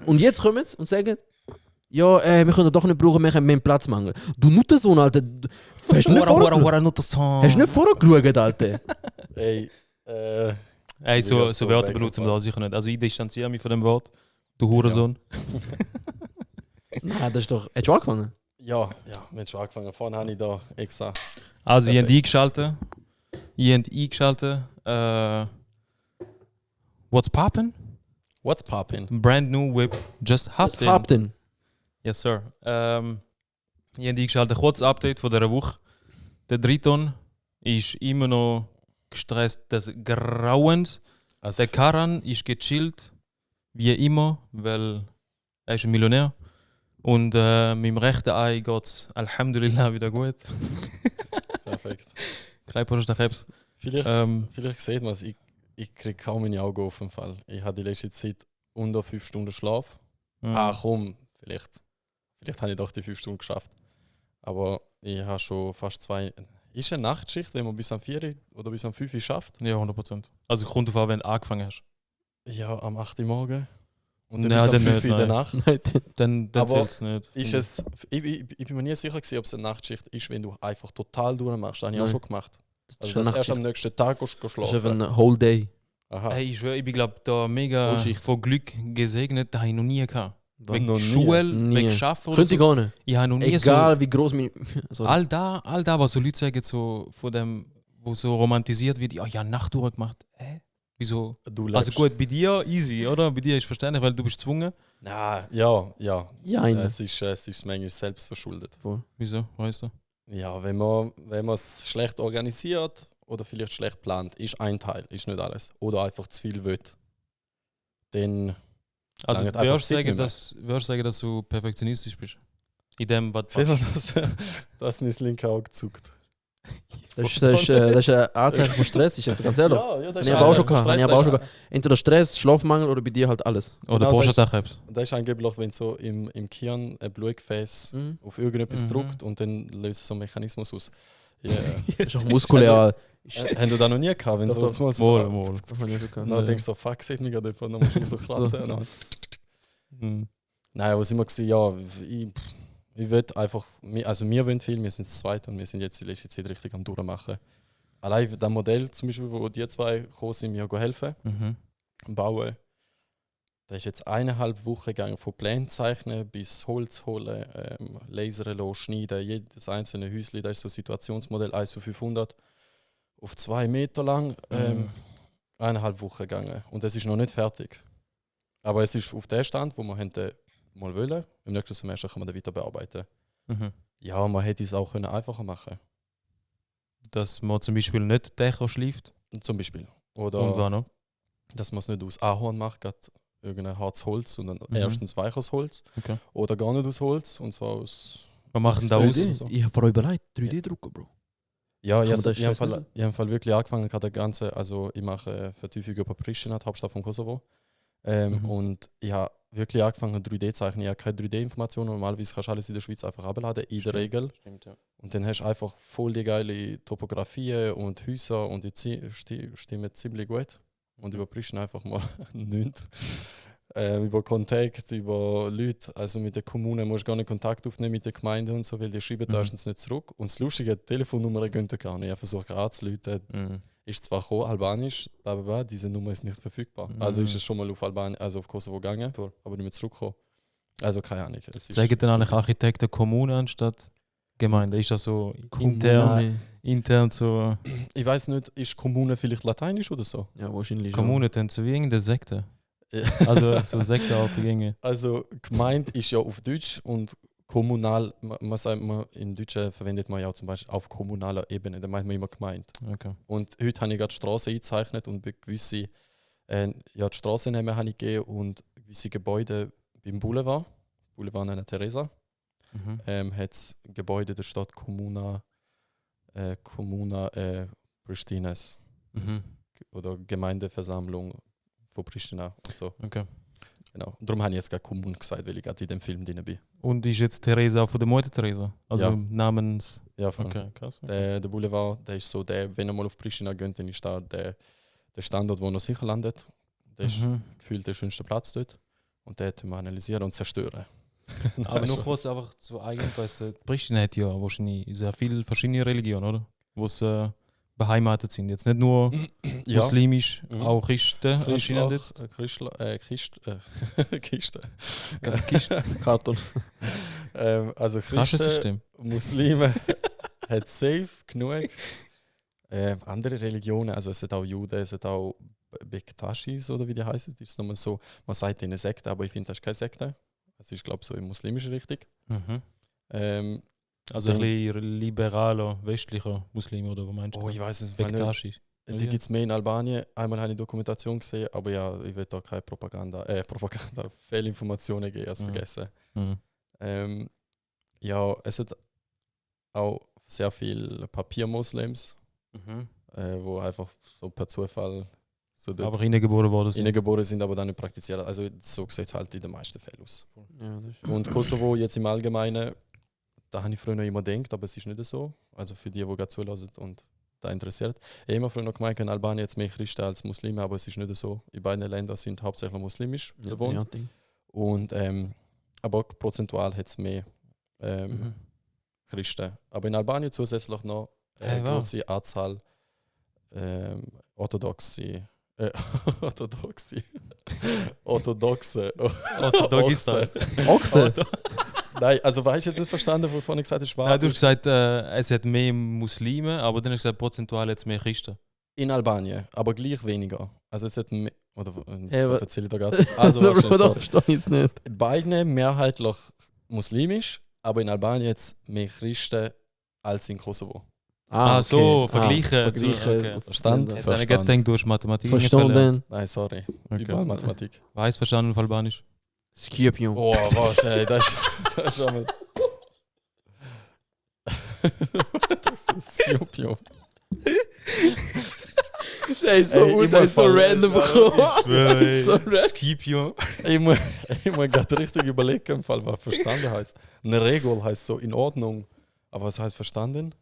Und jetzt kommen sie und sagen, ja, wir können doch nicht brauchen, wir haben mehr Platzmangel. Du Nuttersohn, Alter. Hast du nicht vorher geschaut, Alter? Ey, so Wörter benutzen wir da sicher nicht. Also ich distanziere mich von dem Wort. Du Hurensohn. Nein, das ist doch... Hättest du angefangen? Ja, wir haben schon angefangen. Vorne habe ich da extra. Also ihr habt eingeschaltet. What's poppin'? What's poppin'? Brand new whip. Just hopped in. Habt ihn. Yes, sir. Ihr habt eingeschaltet. Kurzes Update von dieser Woche. Der Triton ist immer noch gestresst des Grauens. Also Der Karan ist gechillt, wie immer, weil er ist ein Millionär. Und meinem rechten Ei geht es Alhamdulillah wieder gut. perfekt. Kein Prostatakrebs. Vielleicht sieht man es, ich kriege kaum meine Augen auf den Fall. Ich habe die letzte Zeit unter 5 Stunden Schlaf. Komm, vielleicht habe ich doch die 5 Stunden geschafft. Aber ich habe schon fast 2. Ist eine Nachtschicht, wenn man bis am 4 oder bis am 5 Uhr schafft? Ja, 100%. Also kommt davon, wenn du angefangen hast. Ja, am 8 Uhr morgen. Und dann Ja, bis am dann 5 Uhr in der Nacht. Dann Aber zählt es nicht. Ich bin mir nie sicher gewesen, ob es eine Nachtschicht ist, wenn du einfach total durchmachst. Das habe ich auch Nein. schon gemacht. Also Das ist das erst am nächsten Tag Das ist schlafen. einfach ein whole day. Aha. Hey, ich schwöre, ich bin glaube da mega Vollschicht. von Glück gesegnet. Das habe ich noch nie gehabt. Wegen Noch nie? Schule, Nie. wegen Schaffen oder Könnte ich so. gar nicht. Ich habe noch nie Egal wie groß mein... so... All da, was so Leute sagen, so von dem, wo so romantisiert wird, ja, Nachttour gemacht. Wieso? Du Also lebst. gut, bei dir easy, oder? Bei dir ist verständlich, weil du bist gezwungen. Ja. Jein. Es ist manchmal selbst verschuldet. Voll. Wieso? Weißt du? Ja, wenn man es schlecht organisiert oder vielleicht schlecht plant, ist ein Teil, ist nicht alles. Oder einfach zu viel will. Dann Also langt einfach würdest du Zeit sagen, nicht mehr. dass du perfektionistisch bist? In dem, was du Seht ihr, machst? dass mein linke Auge zuckt? Das ist ein Anzeichen von Stress, ich sag dir ganz ehrlich. Das Ich habe auch schon gehabt. Entweder Stress, Schlafmangel oder bei dir halt alles. Oder Genau, Prostatakrebs. Das ist angeblich, wenn so im Gehirn ein Blutgefäß Mhm. auf irgendetwas Mhm. drückt und dann löst so ein Mechanismus aus. Ja. Das ist auch muskulär. Haben du das noch nie gehabt? Wenn Doch, so doch. mal so Wohl. Das habe ich schon gehabt. Dann denkst du so, fuck, sieht mich gerade jemand, dann musst du so kratzen. So. Dann. Mhm. Nein, was immer gesehen, ja, ich will einfach, also wir wollen viel, wir sind das Zweite und wir sind jetzt die letzte Zeit richtig am Durchmachen. Allein das Modell zum Beispiel, wo die zwei gekommen sind, mir helfen, Mhm. bauen, da ist jetzt 1,5 Wochen gegangen, von Plänen zeichnen bis Holz holen, lasern lassen, schneiden, jedes einzelne Häuschen, das ist so ein Situationsmodell 1:500 auf 2 Meter lang, 1,5 Wochen gegangen und es ist noch nicht fertig. Aber es ist auf dem Stand, wo wir mal wollen. Im nächsten Semester kann man dann weiter bearbeiten. Mhm. Ja, man hätte es auch einfacher machen können. Dass man zum Beispiel nicht Dächer schleift. Zum Beispiel. Und Oder was noch? dass man es nicht aus Ahorn macht, gerade irgendein hartes Holz, sondern Mhm. erstens weiches Holz. Okay. Oder gar nicht aus Holz, und zwar aus... Was machen da aus? 3D. so. Ich habe vorher überlegt, 3D-Drucker, Bro. Ja, Kann man das ich habe scheiß im Fall wirklich angefangen, gerade ganze, also ich mache Vertiefung über Pristina, die Hauptstadt von Kosovo. Mhm. Und ich habe wirklich angefangen 3D zu zeichnen. Ich habe keine 3D-Informationen. Normalerweise kannst du alles in der Schweiz einfach abladen, in der Regel. Stimmt, ja. Und dann hast du einfach voll die geile Topografien und Häuser und die stimmen ziemlich gut. Und über Pristina einfach mal nichts. Über Kontakt, über Leute, also mit der Kommune musst du gar nicht Kontakt aufnehmen mit der Gemeinde und so, weil die schreiben erstens nicht zurück. Und das Lustige, die Telefonnummer gehen gar nicht. Ich versuche gerade zu Leuten, Mhm. ist zwar gekommen, albanisch, aber diese Nummer ist nicht verfügbar. Also ist es schon mal auf Albanien, also auf Kosovo gegangen, aber nicht mehr zurückgekommen. Also keine Ahnung. Es ist Sagen dann eigentlich Architekten Kommune anstatt Gemeinde? Ist das so Kommune. intern so? Ich weiß nicht, ist Kommune vielleicht lateinisch oder so? Ja, wahrscheinlich schon. Kommune dann so wie irgendeine Sekte. Also so sektenartige Dinge. Also Gemeinde ist ja auf Deutsch und kommunal, man sagt man, in Deutsch verwendet man ja zum Beispiel auf kommunaler Ebene, da meint man immer Gemeinde. Okay. Und heute habe ich gerade die Straße eingezeichnet und gewisse die Straßennamen habe ich gegeben und gewisse Gebäude beim Boulevard Anna Teresa, Mhm. hat es Gebäude der Stadt Comuna Pristinas Mhm. oder Gemeindeversammlung von Pristina und so. Okay. Genau. Und darum habe ich jetzt gerade Kommune gesagt, weil ich gerade in dem Film drin bin. Und ist jetzt Theresa auch von der Mutter Theresa? Also Ja. namens. Ja, voll. Okay, krass. Der Boulevard, der ist so der, wenn er mal auf Pristina geht, dann ist da der Standort, wo er sicher landet. Der ist Mhm. gefühlt der schönste Platz dort. Und den tun wir analysieren und zerstören. Aber nur kurz einfach zu Eigeninteresse. Pristina hat ja wahrscheinlich sehr viele verschiedene Religionen, oder? Wo sie beheimatet sind. Jetzt nicht nur Ja. muslimisch, auch Christen anscheinend jetzt. Kisten. Karton. Also Christen, Kassensystem. Muslime hat safe genug. Andere Religionen, also es sind auch Juden, es sind auch Bektashis oder wie die heißen. Das ist nochmal so, man sagt ihnen Sekte, aber ich finde, das ist keine Sekte. Das ist, glaube ich, so in muslimischer Richtung. Mhm. Also ein bisschen liberaler, westlicher Muslim, oder was meinst du? Oh, ich weiß es nicht. Bektashi. Die gibt es mehr in Albanien. Einmal habe ich Dokumentation gesehen, aber ja, ich will da keine Fehlinformationen geben, also vergessen. Mhm. Ja, es hat auch sehr viele Papiermoslems, Mhm. wo einfach so per Zufall so Aber reingeboren worden sind. geboren sind, aber dann nicht praktizieren. Also so sieht es halt in den meisten Fällen aus. Ja, das ist Und Kosovo jetzt im Allgemeinen, da habe ich früher noch immer gedacht, aber es ist nicht so. Also für die gerade zulassen und da interessiert. Ich habe immer früher noch gemeint, in Albanien jetzt mehr Christen als Muslime, aber es ist nicht so. In beiden Ländern sind hauptsächlich muslimisch bewohnt. ja, Ding. Und, aber auch prozentual hat es mehr Christen. Aber in Albanien zusätzlich noch eine große Anzahl orthodoxe Orthodoxistan. Ochse? Nein, also weißt du jetzt nicht verstanden, wo du vorhin gesagt hast, Nein, du hast gesagt, es hat mehr Muslime, aber dann hast du gesagt, prozentual jetzt mehr Christen. in Albanien, aber gleich weniger. Also es hat oder erzähle ich da gerade. Also, Also das verstehe ich jetzt nicht. beide mehrheitlich muslimisch, aber in Albanien jetzt mehr Christen als in Kosovo. So, vergleichen. Vergleichen. Okay. Verstanden? Jetzt habe ich gedacht, du hast Mathematik. Verstanden. Nein, sorry. Okay. Überall Mathematik. Weiß verstanden auf Albanisch. Skierpion. Oh, was, ey, das ist schon mal. Das ist Skierpion. Der ist so, Ey, der ist so immer random gekommen. So random. Skipio. Ich muss gerade richtig überlegen, im Fall, was verstanden heißt. Eine Regel heißt so in Ordnung. Aber was heißt verstanden?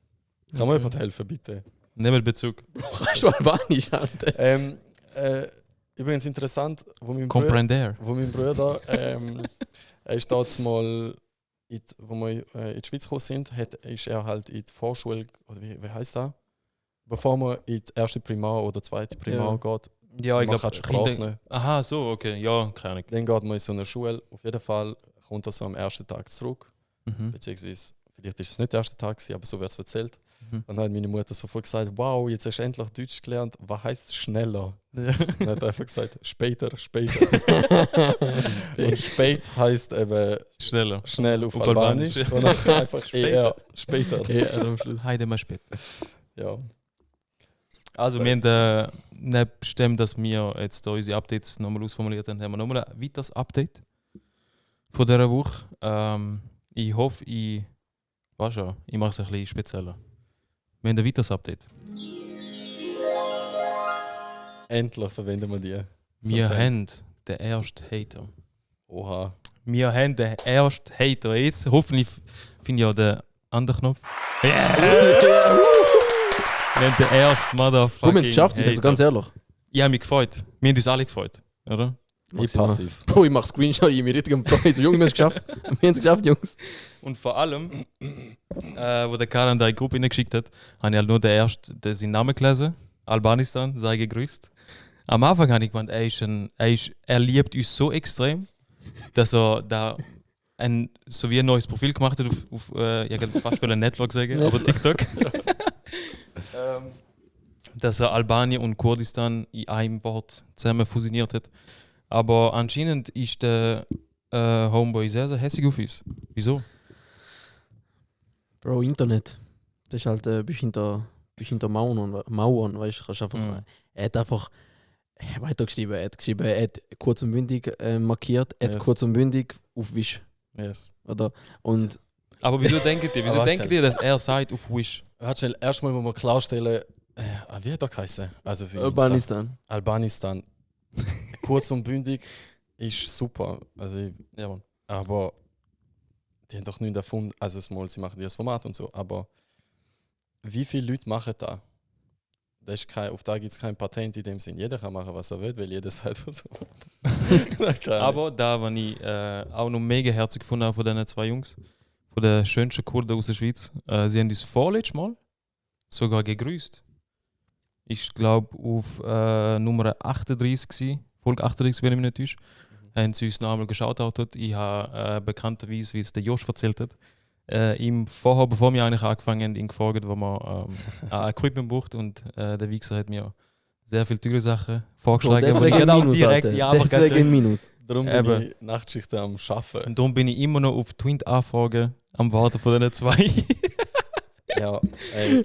Kann mir jemand helfen, bitte? Nimm mal Bezug. Kannst du Albanisch, Alter? Übrigens interessant, wo mein Comprender. Bruder er ist dort mal, wo wir in die Schweiz gekommen sind, ist er halt in die Vorschule, oder wie heißt das? Bevor man in die erste Primar oder zweite Primar geht, Ja, ich man glaube, hat Sprachen. Aha, so, okay. Ja, keine Ahnung. Dann geht man in so eine Schule. Auf jeden Fall kommt er so am ersten Tag zurück. Mhm. Beziehungsweise, vielleicht ist es nicht der erste Tag, aber so wird es erzählt. Mhm. Und dann hat meine Mutter sofort gesagt: Wow, jetzt hast du endlich Deutsch gelernt. Was heißt schneller? Ja. Und dann hat er einfach gesagt: Später. Und spät heißt eben Schneller. schnell auf Auf Albanisch. Albanisch. Und dann einfach eher später. Okay, also am Schluss. Heide mal spät. Ja. Also, wir haben nebst dem, dass wir jetzt da unsere Updates nochmal ausformuliert haben, haben wir nochmal ein weiteres Update von dieser Woche. Ich hoffe, ich mache es ein bisschen spezieller. Wir haben ein weiteres Update. Endlich verwenden wir die. Wir haben den ersten Hater. Oha. Wir haben den ersten Hater. Jetzt hoffentlich finde ich auch den anderen Knopf. Yeah! Wir haben den ersten Motherfucking Du, wir haben es geschafft, Hater. also ganz ehrlich. Ich habe mich gefreut. Wir haben uns alle gefreut, oder? Ich passiv. Bro, ich mache Screenshot, ich bin richtig am Freuen. So, Jungs, wir haben es geschafft. Wir haben es geschafft, Jungs. Und vor allem, wo der Karl an die Gruppe hineingeschickt hat, habe ich halt nur seinen Namen gelesen. Albanistan, sei gegrüßt. Am Anfang habe ich gemeint, er liebt uns so extrem, dass er da so wie ein neues Profil gemacht hat auf ich kann fast ein Network sagen, aber TikTok. Dass er Albanien und Kurdistan in einem Wort zusammen fusioniert hat. Aber anscheinend ist der Homeboy sehr, sehr hässlich auf uns. Wieso? Bro, Internet. Das ist halt, bist hinter Mauern, weißt du, kannst einfach. Er hat einfach weitergeschrieben. Er hat kurz und bündig markiert, er hat kurz und bündig auf Wish. Yes. Oder? Und Aber wieso denkt ihr, dass er sagt auf Wish? Warte schnell, erstmal muss man klarstellen, wie hat er geheißen? Also für Albanistan. Albanistan. Kurz und bündig ist super. Also, Ja, Mann. aber die haben doch nichts erfunden. Also sie machen das Format und so. Aber wie viele Leute machen das? auf da gibt es kein Patent in dem Sinn. Jeder kann machen, was er will, weil jeder sagt, was er will. Aber da war ich auch noch mega herzig gefunden von diesen 2 Jungs, von den schönsten Kurden aus der Schweiz. Sie haben uns vorletztes Mal sogar gegrüßt. Ich glaube auf Nummer 38 gsi, Folge 38, wenn ich mich nicht täusche, haben sie uns noch einmal geschaut. Ich habe bekannterweise, wie es der Josh erzählt hat, ihm vorher, bevor wir eigentlich angefangen haben, ihn gefragt, wo man Equipment braucht, und der Wichser hat mir sehr viele teure Sachen vorgeschlagen. Deswegen Minus, deswegen Minus. Darum bin ich Nachtschichten am Arbeiten. Und darum bin ich immer noch auf Twint-Anfragen am Warten von diesen 2. Ja,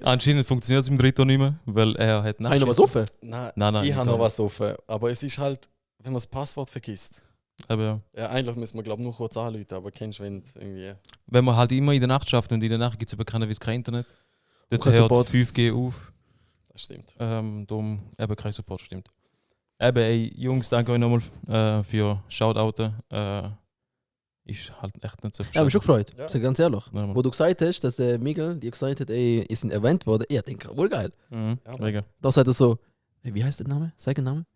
Anscheinend funktioniert es im Dritten nicht mehr, weil er hat Hast du noch was offen? Nein, ich habe noch was offen. Aber es ist halt, wenn man das Passwort vergisst. Aber Ja, eigentlich müssen wir, glaube ich, nur kurz anrufen, aber kennst du, wenn irgendwie... wenn man halt immer in der Nacht schafft und in der Nacht gibt es ja bekannterweise kein Internet, dort kein hört Support. 5G auf. Das stimmt. Darum eben kein Support, stimmt. Eben, ey, Jungs, danke euch nochmal für Shoutouten. Ist halt echt nicht so Ja, mich schon gefreut. Ja. Sag ganz ehrlich. Ja, Mann. Wo du gesagt hast, dass der Miguel dir gesagt hat, ey, ist ein Event worden, ich denke, wohl geil. Mhm, Ja, Mann. mega. Da sagt er so, hey, wie heißt der Name? Sag den Namen.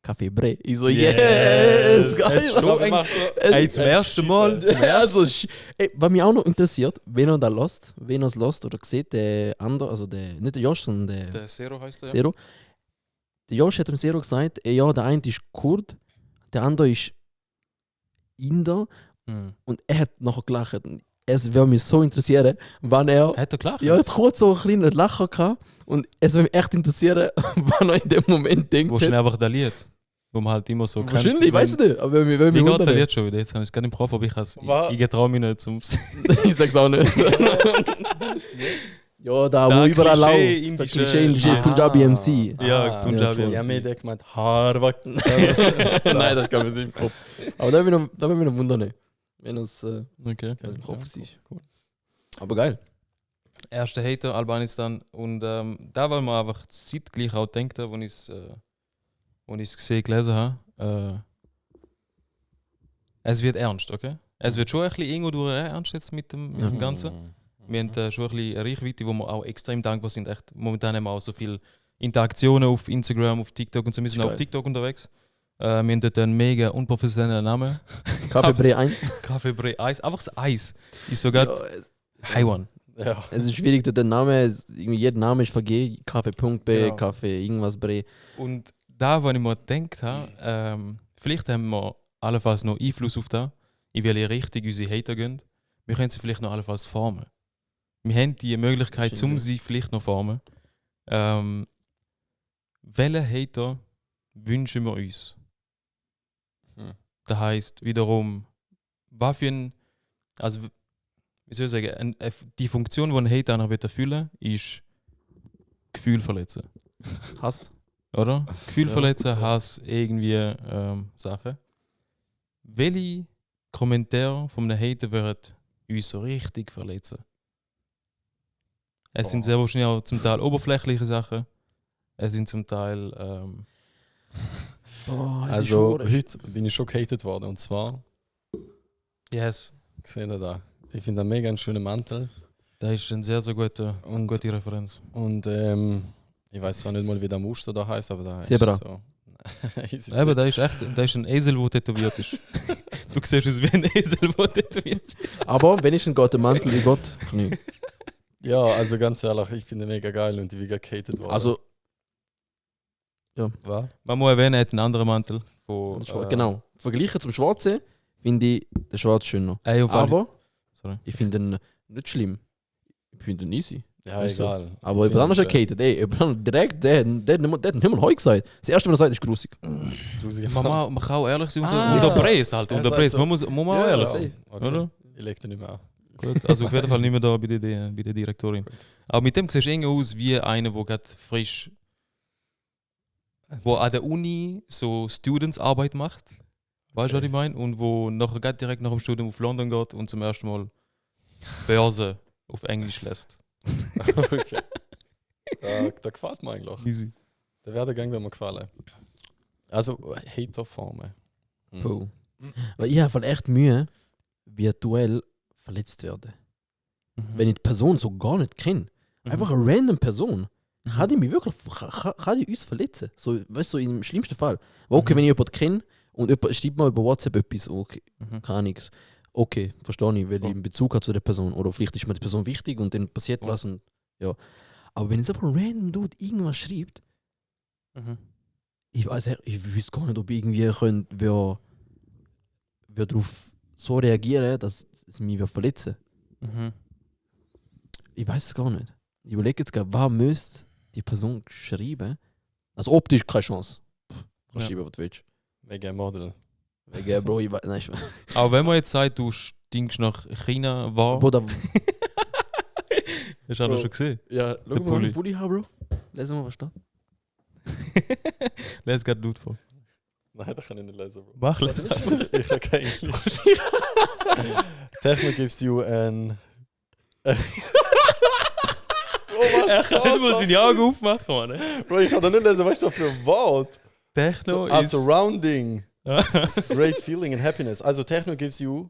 Café Bre. Ich so, Yes, yes, geil. es ist schon eng. Ey, zum ersten Mal. Also, ey, was mich auch noch interessiert, wen er da lost, wen er es lost oder sieht, der andere, also der, nicht der Josh, sondern der Der Zero heißt der. Zero. Der Josh hat dem Zero gesagt, ey, ja, der eine ist Kurd, der andere ist Inder, Mhm. und er hat nachher gelacht. Es würde mich so interessieren, wann er. Hat er gelacht? Ja, er hat kurz so einen kleinen Lacher gehabt, und es würde mich echt interessieren, wann er in dem Moment denkt. Wo schnell einfach das Lied, wo man halt immer so Wahrscheinlich, weiß ich nicht, aber wir Wie geht das wundern. Lied schon wieder? Jetzt habe ich es gar nicht im Kopf, aber Was? ich traue mich nicht zum... Ich sag's auch nicht. Ja, da Da wo überall läuft. Klischee, Der indische- Klischee indische Ah. Punjabi MC. Ja, Punjabi ja, MC. Ja, mir hat gemeint, Harvard. Nein, das kann man nicht im Kopf. Aber da bin ich noch wundern, wenn es Okay. im Kopf Ja, ist. cool. Aber geil. Erster Hater, Albanistan. Und da wollen wir einfach zeitgleich auch denken, als ich es gelesen habe. Es wird ernst, okay? Es wird schon ein bisschen irgendwo durch ernst jetzt mit dem Ganzen. Wir haben schon ein bisschen eine Reichweite, wo wir auch extrem dankbar sind. Echt, momentan haben wir auch so viele Interaktionen auf Instagram, auf TikTok und so. Wir sind Geil. auf TikTok unterwegs. Wir haben dort einen mega unprofessionellen Namen. Café Bre 1. Kaffee Bre Eis. Einfach das Eis. Ist sogar Ja, Haiwan. Ja. es ist schwierig, der Name, irgendwie jeder Name ist vergeben. Kaffee.bre, Genau. Kaffee, irgendwas Bre. Und da, wo ich mir gedacht habe, vielleicht haben wir allenfalls noch Einfluss auf das, in welche Richtung unsere Hater gehen. Wir können sie vielleicht noch allenfalls formen. Wir haben die Möglichkeit, um Stimmt. sie vielleicht noch formen. Welche Hater wünschen wir uns? Hm. Das heisst wiederum, was für ein, also wie soll ich sagen, die Funktion, die ein Hater noch erfüllen will, ist Gefühl verletzen. Hass. Oder? Gefühl Ja. verletzen, Hass, irgendwie Sachen. Welche Kommentare von einem Hater würden uns so richtig verletzen? Es sind Boah. sehr wahrscheinlich auch zum Teil oberflächliche Sachen. Es sind zum Teil. Oh, es ist Also, schwierig. heute bin ich schon gehatet worden. Und zwar, Yes. seht ihr da, ich finde einen mega schönen Mantel. Das ist eine sehr, sehr gute Referenz. Und ich weiß zwar nicht mal, wie der Muster da heißt, aber da heißt Zebra. so. Ist jetzt- Eben, das ist echt das ist ein Esel, der tätowiert ist. Du siehst es wie ein Esel, der tätowiert ist. Aber wenn ich einen guten Mantel wie Gott, Knie. Ja, also ganz ehrlich, ich finde ihn mega geil und ich bin gehatet worden. Also, was? Man muss erwähnen, er hat einen anderen Mantel. Von, genau. Vergleichen zum Schwarzen finde ich den Schwarz schöner. Ey, auf alle- Aber Sorry. ich finde ihn nicht schlimm. Ich finde ihn easy. Ja, Also, egal. Aber Ich jemand anderes find hat gehatet. Ey, jemand anderes direkt, der hat nicht mal heu gesagt. Das erste, was er sagt, ist grusig. grusig. Man kann auch ehrlich sein, Ah, unter ja. Preis halt. Er Unter sagt Preis. so- Man muss auch Ja, ehrlich ja. sein. Okay. Oder? Ich leg den nicht mehr an. Gut, also auf jeden Fall nicht mehr da bei der Direktorin. Aber mit dem siehst du irgendwie aus wie einer, der gerade frisch, wo an der Uni so Studentsarbeit macht. Weißt du, was ich meine? Und wo nachher gerade direkt nach dem Studium auf London geht und zum ersten Mal Börse auf Englisch lässt. Okay. Da gefällt mir eigentlich. Easy. Der Werdegang wird mir gefallen. Also, Haterformen. Puh. Weil ich habe halt echt Mühe, virtuell verletzt werden. Wenn ich die Person so gar nicht kenne. Einfach eine random Person. Kann die mich wirklich, kann die uns verletzen? So, weißt du, so im schlimmsten Fall. Okay, wenn ich jemanden kenne und jemand schreibt mal über WhatsApp etwas, okay, keine Ahnung. Okay, verstehe ich, weil ich einen Bezug habe zu der Person. Oder vielleicht ist mir die Person wichtig und dann passiert was und ja. Aber wenn jetzt einfach ein random Dude irgendwas schreibt, ich weiß, ich wüsste gar nicht, ob irgendwie wer darauf so reagieren, dass es mich verletzen. Ich weiß es gar nicht. Ich überlege jetzt gerade, was müsste die Person schreiben? Also optisch keine Chance. Kannst schreiben, was du willst. Wegen Model. Wegen Bro, ich weiß nicht. Aber wenn man jetzt sagt, du stinkst nach China, war. Bro, Hast du das schon gesehen? ja, schau mal, einen Pulli haben, Bro. Lesen wir, was steht. Lass gerade Blut vor. Nein, das kann ich nicht lesen, Bro. Mach es. Ich habe kein Englisch. Techno gives you an... Er kann nur seine Augen aufmachen, Mann. Bro, ich kann da nicht lesen, was ist das für ein Wort? Techno So, ist... surrounding. Great feeling and happiness. Also Techno gives you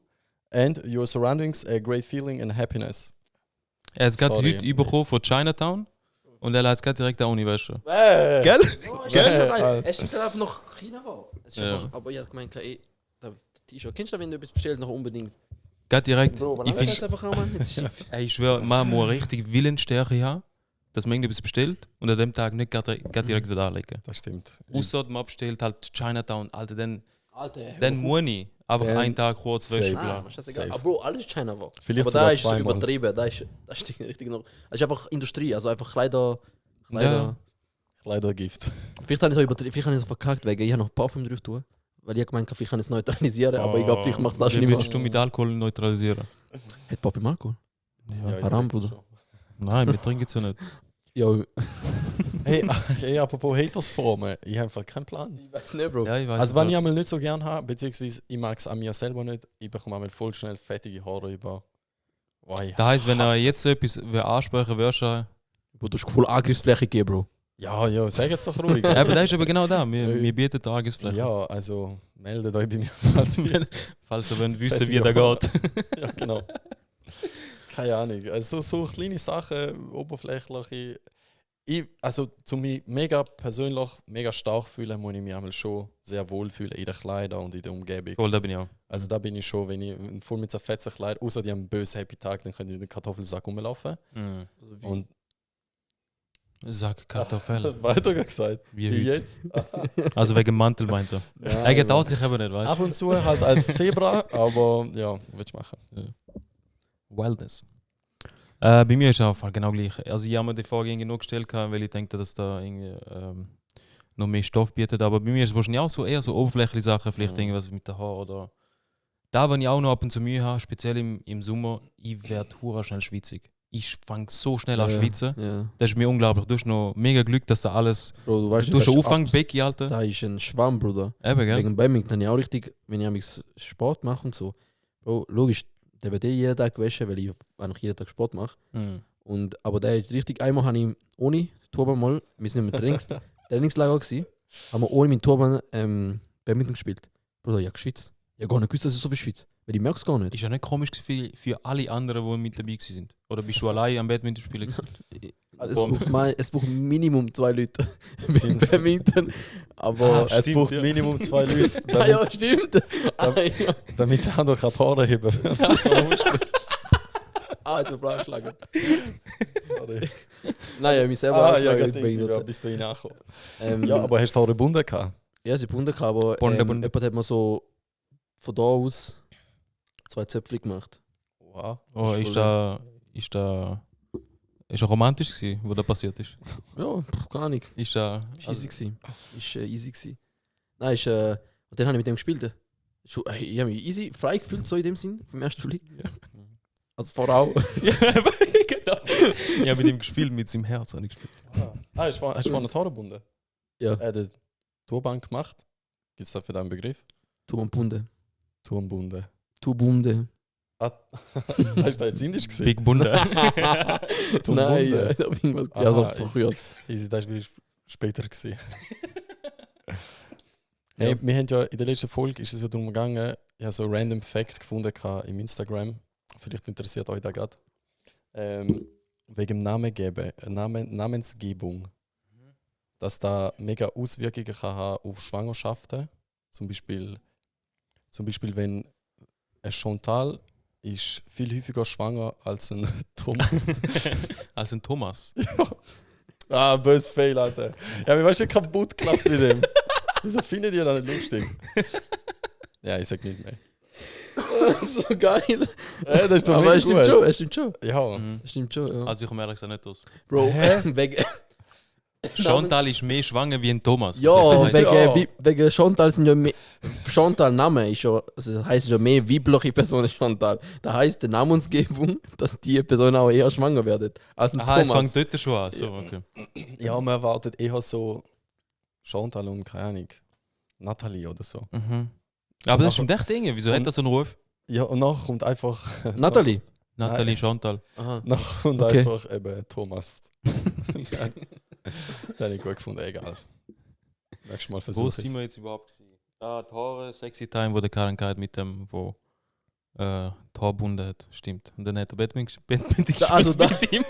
and your surroundings a great feeling and happiness. Er hat es gerade heute bekommen von Chinatown und er hat es gerade direkt an Uni, weißt du. Gell? Gell? Es ist einfach noch China war. Es ist einfach, aber ich habe gemeint, T-Shirt. Kennst du, wenn du etwas bestellst, noch unbedingt? Gerade direkt. Bro, aber Ich lass finde, einfach auch, Mann. Jetzt ist schief. ich schwöre, man muss richtig Willensstärke haben, dass man irgendetwas bestellt und an dem Tag nicht gerade direkt wieder anlegen. Das stimmt. Außer man bestellt halt Chinatown, Alter, dann Alter, muss ich einfach Dann einen Tag kurz safe. wäschen Ah, bleiben. ist das egal. Safe. Aber Bro, alles ist China war. Vielleicht Aber sogar da ist zweimal. übertrieben. Da ist richtig noch. Es ist einfach Industrie, also einfach Kleider. Ja. Kleidergift. Vielleicht habe ich so übertrieben, vielleicht habe ich so verkackt, weil ich habe noch Parfüm drauf tun. Weil ich gemeint, vielleicht kann ich es neutralisieren, aber ich glaube, vielleicht macht es das Wie nicht mehr. willst du mit Alkohol neutralisieren? Hat Parfüm Alkohol? Ja. Haram, Bruder. Nein, wir trinken es ja nicht. Ja, Hey, apropos Hatersformen, ich habe einfach keinen Plan. ich weiß nicht, Bro. Ja, ich weiß Also wenn ich nicht. einmal nicht so gern habe, beziehungsweise ich mag es an mir selber nicht, ich bekomme einmal voll schnell fettige Haare über. Das heisst, wenn er jetzt so etwas ansprechen würde, Bro, du hast voll Angriffsfläche gegeben, Bro. Ja, sag jetzt doch ruhig. aber das ist aber genau da. Wir bieten Tagesfläche. Ja, also meldet euch bei mir. Falls ihr wollt wissen, wie Fettige der geht. Ja, genau. Keine Ahnung. Also so kleine Sachen, oberflächliche. Also zu mich mega persönlich, mega stark fühlen, muss ich mich einmal schon sehr wohl fühlen in den Kleidern und in der Umgebung. Voll, da bin ich auch. Also da bin ich schon, wenn ich voll mit so fetzen Kleidern, außer die haben einen bösen Happy Tag, dann können die in den Kartoffelsack rumlaufen. Und Sag Kartoffel. weiter gesagt. Wie Wie heute. jetzt? Also wegen Mantel meint er. Ja, Er getraut sich aber nicht, weißt ab und zu halt als Zebra, aber ja, willst du machen. du? Wildness. Bei mir ist es auch genau gleich. Also ich habe mir die Frage irgendwie noch gestellt, weil ich denke, dass da irgendwie noch mehr Stoff bietet. Aber bei mir ist es wahrscheinlich auch so eher so oberflächliche Sachen, vielleicht irgendwas mit den Haaren oder... Da, wenn ich auch noch ab und zu Mühe habe, speziell im Sommer, ich werde hure schnell schwitzig. Ich fange so schnell an zu schwitzen. Ja. Das ist mir unglaublich. Du hast noch mega Glück, dass da alles... Bro, du weißt Du hast das schon ist Auffang, Becky, Alter. Da ist ein Schwamm, Bruder. Eben, gell? Wegen Badminton habe ich auch richtig, wenn ich amigs Sport mache und so. Bro, logisch, der wird jeden Tag gewaschen, weil ich eigentlich jeden Tag Sport mache. Aber der ist richtig, einmal habe ich ohne Turban mal, wir sind im Trainingslager gewesen, haben wir ohne meinen Turban Badminton gespielt. Bruder, ich habe geschwitzt. Ich habe gar nicht gewusst, dass ich so viel schwitze. Weil ich merke es gar nicht. Ist ja nicht komisch für alle anderen, die mit dabei sind. Oder bist du allein am Badminton spielen? Es braucht Minimum 2 Leute mit Badminton. Aber Es Stimmt, braucht ja. Minimum 2 Leute, ja, stimmt. damit der andere die Haare heben Jetzt auf Flachschlagen. Sorry. Nein, ich mich selber Ja, anschlagen, gerade behindert. ja, bis du hineinkommst. Ähm, Ja, aber hast du Haare gebunden gehabt? Ja, sie bunden, aber Bunde. jemand hat mir so von da aus 2 Zöpfe gemacht. Wow. Oh, Das ist ist voll er romantisch gewesen, wo das passiert ist? Ja, gar nicht. Ist da... Ist easy gewesen. Ist easy gewesen. Nein, ist und dann habe ich mit dem gespielt. Ich habe mich easy frei gefühlt, so in dem Sinn, vom ersten Frühling. Also Frau. Ja, genau. Ich habe mit ihm gespielt, mit seinem Herz habe ich gespielt. Hast du vorne die Haare gebunden? Ja. Er hat eine Turban gemacht. Gibt es dafür da einen Begriff? Turmbunde. Turmbunden. Turbunde. Hast du da jetzt indisch gesehen? Big Bunde. Nein, Turbunde. ich habe irgendwas also Aha, verkürzt. Easy, das war später gewesen. Hey, wir haben ja in der letzten Folge ist es ja darum gegangen, ich habe so einen random Fact gefunden im Instagram. Vielleicht interessiert euch da gerade. Wegen Namensgebung. dass da mega Auswirkungen kann haben auf Schwangerschaften. Zum Beispiel wenn ein Chantal ist viel häufiger schwanger als ein Thomas. Als ein Thomas. Ah, böse Fail, Alter. Ja, wir waren schon kaputt gemacht mit dem. Wieso findet ihr das nicht lustig? Ja, ich sag nicht mehr. So geil. Das ist doch Aber mega es stimmt gut. schon, es stimmt schon. Ja. Es stimmt schon, ja. Also ich komme ehrlich gesagt nicht aus. Bro, Hä? wegen... Chantal ist mehr schwanger wie ein Thomas. Ja, Was wegen, Ja. wegen Chantal sind ja mehr... Chantal-Name ist ja... Also das heisst ja mehr weibliche Personen Chantal. Das heisst, die Namensgebung, dass die Person auch eher schwanger wird als ein Aha, es Thomas. fängt dort schon an. So, okay. Ja, man erwartet eher so Chantal und keine Ahnung, Nathalie oder so. Mhm. Aber das stimmt echt irgendwie. Wieso hat das so einen Ruf? Ja, und nachher kommt einfach Nathalie? Nathalie Chantal. Aha. nachher kommt Okay. einfach eben Thomas. Ja. Das habe ich gut gefunden, egal. Nächstes Mal Wo versuchen sind wir jetzt überhaupt gewesen? Ah, die Haare, Sexy Time, wo der Karen gehabt mit dem, wo die Haare gebunden hat. Stimmt. Und dann hat er Badminton gespielt Also da- mit ihm.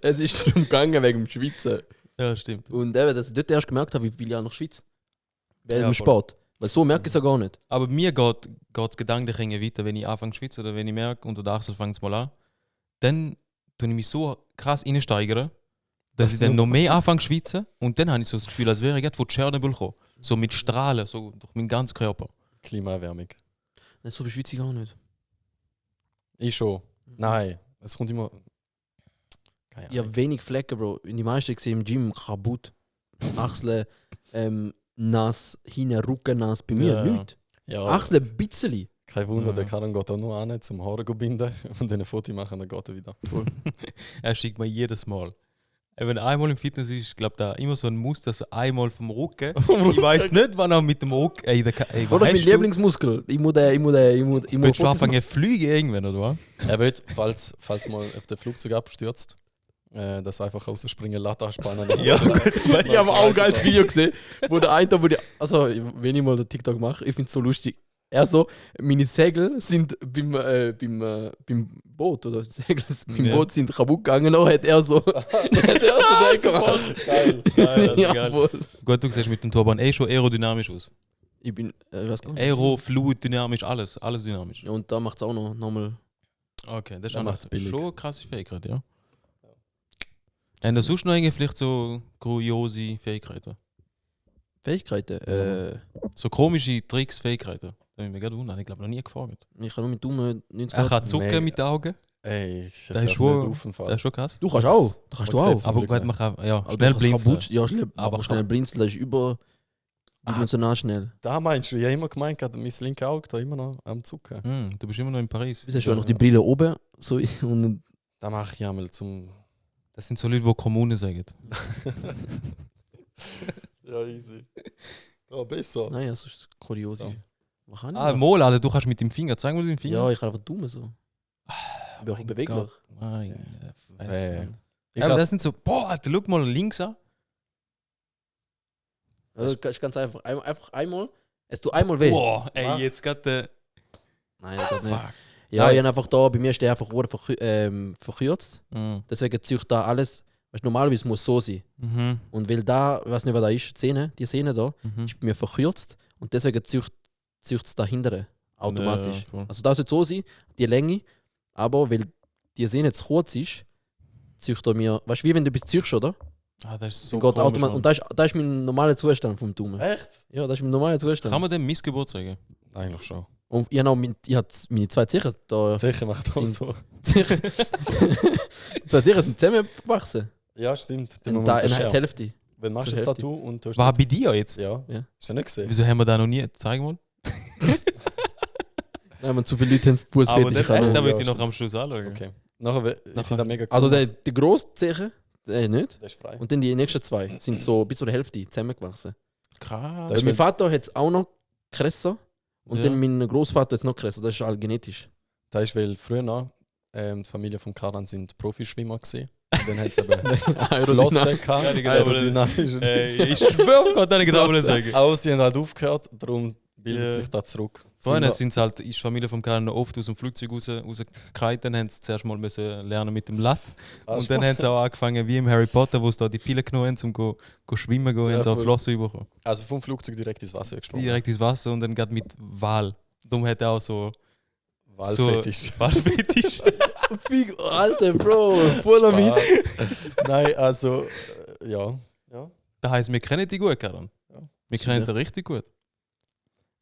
Es ist darum gegangen wegen dem Schweizer. Ja, stimmt. Und eben, dass ich dort erst gemerkt habe, wie viel ich nach Schweiz. Während Ja, dem voll. Sport. Weil so merke ich es ja gar nicht. Aber mir geht es gedanklich irgendwie weiter, wenn ich anfange zu schwitzen oder wenn ich merke, unter der Achsel fängt es mal an. Dann tue ich mich so krass reinsteigern, dass ich dann noch mehr anfange zu schwitzen. Und dann habe ich so das Gefühl, als wäre ich gerade von Tschernobyl gekommen. So mit Strahlen, so durch meinen ganzen Körper. Klimaerwärmung. Nicht so viel Schweiz ich gar nicht. Ich schon. Nein, es kommt immer. Keine Ahnung. Ja, wenig Flecken, Bro. Die meisten gesehen im Gym kaputt. Achseln, nass, hinten, Rücken nass. Bei mir Ja. nichts. Ja, Achseln ein bisschen. kein Wunder, Ja. der Karan geht auch nur an, zum Haare binden und dann ein Foto machen, dann geht er wieder. Er schickt mir jedes Mal. Wenn er einmal im Fitness ist, ich glaube da immer so ein Muster, so einmal vom Rücken. Ich weiß nicht, wann er mit dem Rücken. Ey, Oder mein Lieblingsmuskel. Ich muss Willst du Fotos anfangen zu fliegen irgendwann, oder was? Er wird, falls mal auf der Flugzeug abstürzt, das einfach rausspringen, Latte spannen. Ja, gut. Ich habe auch ein geiles Video gesehen, wo der eine, also wenn ich mal den TikTok mache, ich finde es so lustig. Er so, meine Segel sind beim Boot, oder Segel beim Ja. Boot sind kaputt gegangen, dann hat er so, den gemacht. Geil. Geil, Ja, geil. voll. Gut, du siehst mit dem Turban schon aerodynamisch aus. Ich bin, was gar nicht. Aero, Fluid, dynamisch, alles dynamisch. Ja, und da macht es auch noch nochmal. Okay, das ist Der auch macht's billig. schon eine krasse Fähigkeit, ja. Haben da sonst noch irgendwie vielleicht so kuriose Fähigkeiten? Fähigkeiten. So komische Tricks, Fähigkeiten? Da habe ich mich gerade wundern, ich glaube noch nie gefragt. Ich kann nur mit Daumen 90 Er Grad. kann zucken Mega. mit den Augen, Ey, Das das ist ist schon- nicht auf den das Fall. ist schon krass. Du kannst Was? auch. Du kannst Man du auch. sieht's. Aber Glück gut, nicht. man kann, ja, Aber schnell du kannst blinzeln. kaputt- Ja, schnell, Aber aber schnell blinzeln ist überdimensional schnell. Da meinst du, ich habe immer gemeint, mein linkes Auge da immer noch am Zucken. Du bist immer noch in Paris. Du hast ja noch die Brille oben. So, und Da mache ich einmal zum. Das sind so Leute, die Kommune sagen. Ja, easy. Ja, besser. naja, das ist kurios. So. Was kann ich Ah, machen? Mol, Alter, du kannst mit dem Finger, zeig mal den Finger. Ja, ich kann einfach Daumen so. Ich bin auch mein beweglich. Gott. Meine Fresse. Ich Aber grad- das sind so, boah, Alter, schau mal links an. Also, ich kann es einfach einmal. Es tut einmal weh. Boah, ey, Was? jetzt gerade. Nein, das nicht. Fuck. Ja, Nein. ich habe einfach da, bei mir ist der einfach verkürzt. Mhm. Deswegen ziehe ich da alles. Weißt, normalerweise muss es so sein. Mhm. Und weil da, ich weiß nicht, was da ist, die Sehne da, Mhm. ist bei mir verkürzt. Und deswegen zieht es da hinten automatisch. Ja, voll. Also da sollte so sein, die Länge. Aber weil die Sehne zu kurz ist, zieht er mir, weißt du, wie wenn du etwas ziehst, oder? Ah, das ist so Dann geht komisch, automatisch. Mann. Und da ist mein normaler Zustand vom Daumen. Echt? Ja, das ist mein normaler Zustand. Kann man dem Missgeburt sagen? Eigentlich schon. Und ich habe meine zwei Zehen da. Sicher macht das Sind- so. Zwei Zehen sind zusammengewachsen. Ja, stimmt. Den Und Moment da der in der Schere. Hälfte. Wenn machst du zur das Hälfte. Tattoo und du hast War bei dir jetzt? Ja. Ja. Hast du nicht gesehen? Wieso haben wir da noch nie? Zeig mal. Nein, wenn zu viele Leute haben Aber Fußfetisch. das, ich kann da nicht. will Ja, ich noch stimmt. am Schluss anschauen. Okay. Nachher, ich Nachher- finde das mega cool. Also die grosse Zeche, nicht. Der ist frei. Und dann die nächsten zwei sind so bis zur Hälfte zusammengewachsen. Krass. Das Weil ist mein Vater hat es auch noch krasser. Und Ja. dann mein Großvater hat es noch krasser. Das ist all genetisch. Das ist, weil früher noch, die Familie von Karan sind Profischwimmer gewesen. Und dann hat es eben Aerodynamik. Flossen gehabt, Ja, die genau. aerodynamisch. Ey, ich schwöre auf Gott, ich kann nicht sagen. Aber sie haben halt aufgehört, darum bildet Ja. sich das zurück. Vorhin sind halt, ist die Familie vom Karan noch oft aus dem Flugzeug rausgefallen, dann haben sie zuerst mal müssen lernen mit dem Latt. Und dann haben sie auch angefangen, wie im Harry Potter, wo sie da die Pille genommen haben, um go schwimmen gehen, haben sie auch Flossen bekommen. Also vom Flugzeug direkt ins Wasser gesprungen. Direkt ins Wasser und dann gerade mit Wal. Darum hat er auch so... Walfetisch. Walfetisch. Alter, Bro, voll am Hit. Nein, also, ja. Das heisst, wir kennen die gut, Karan. Ja. Wir kennen die richtig gut.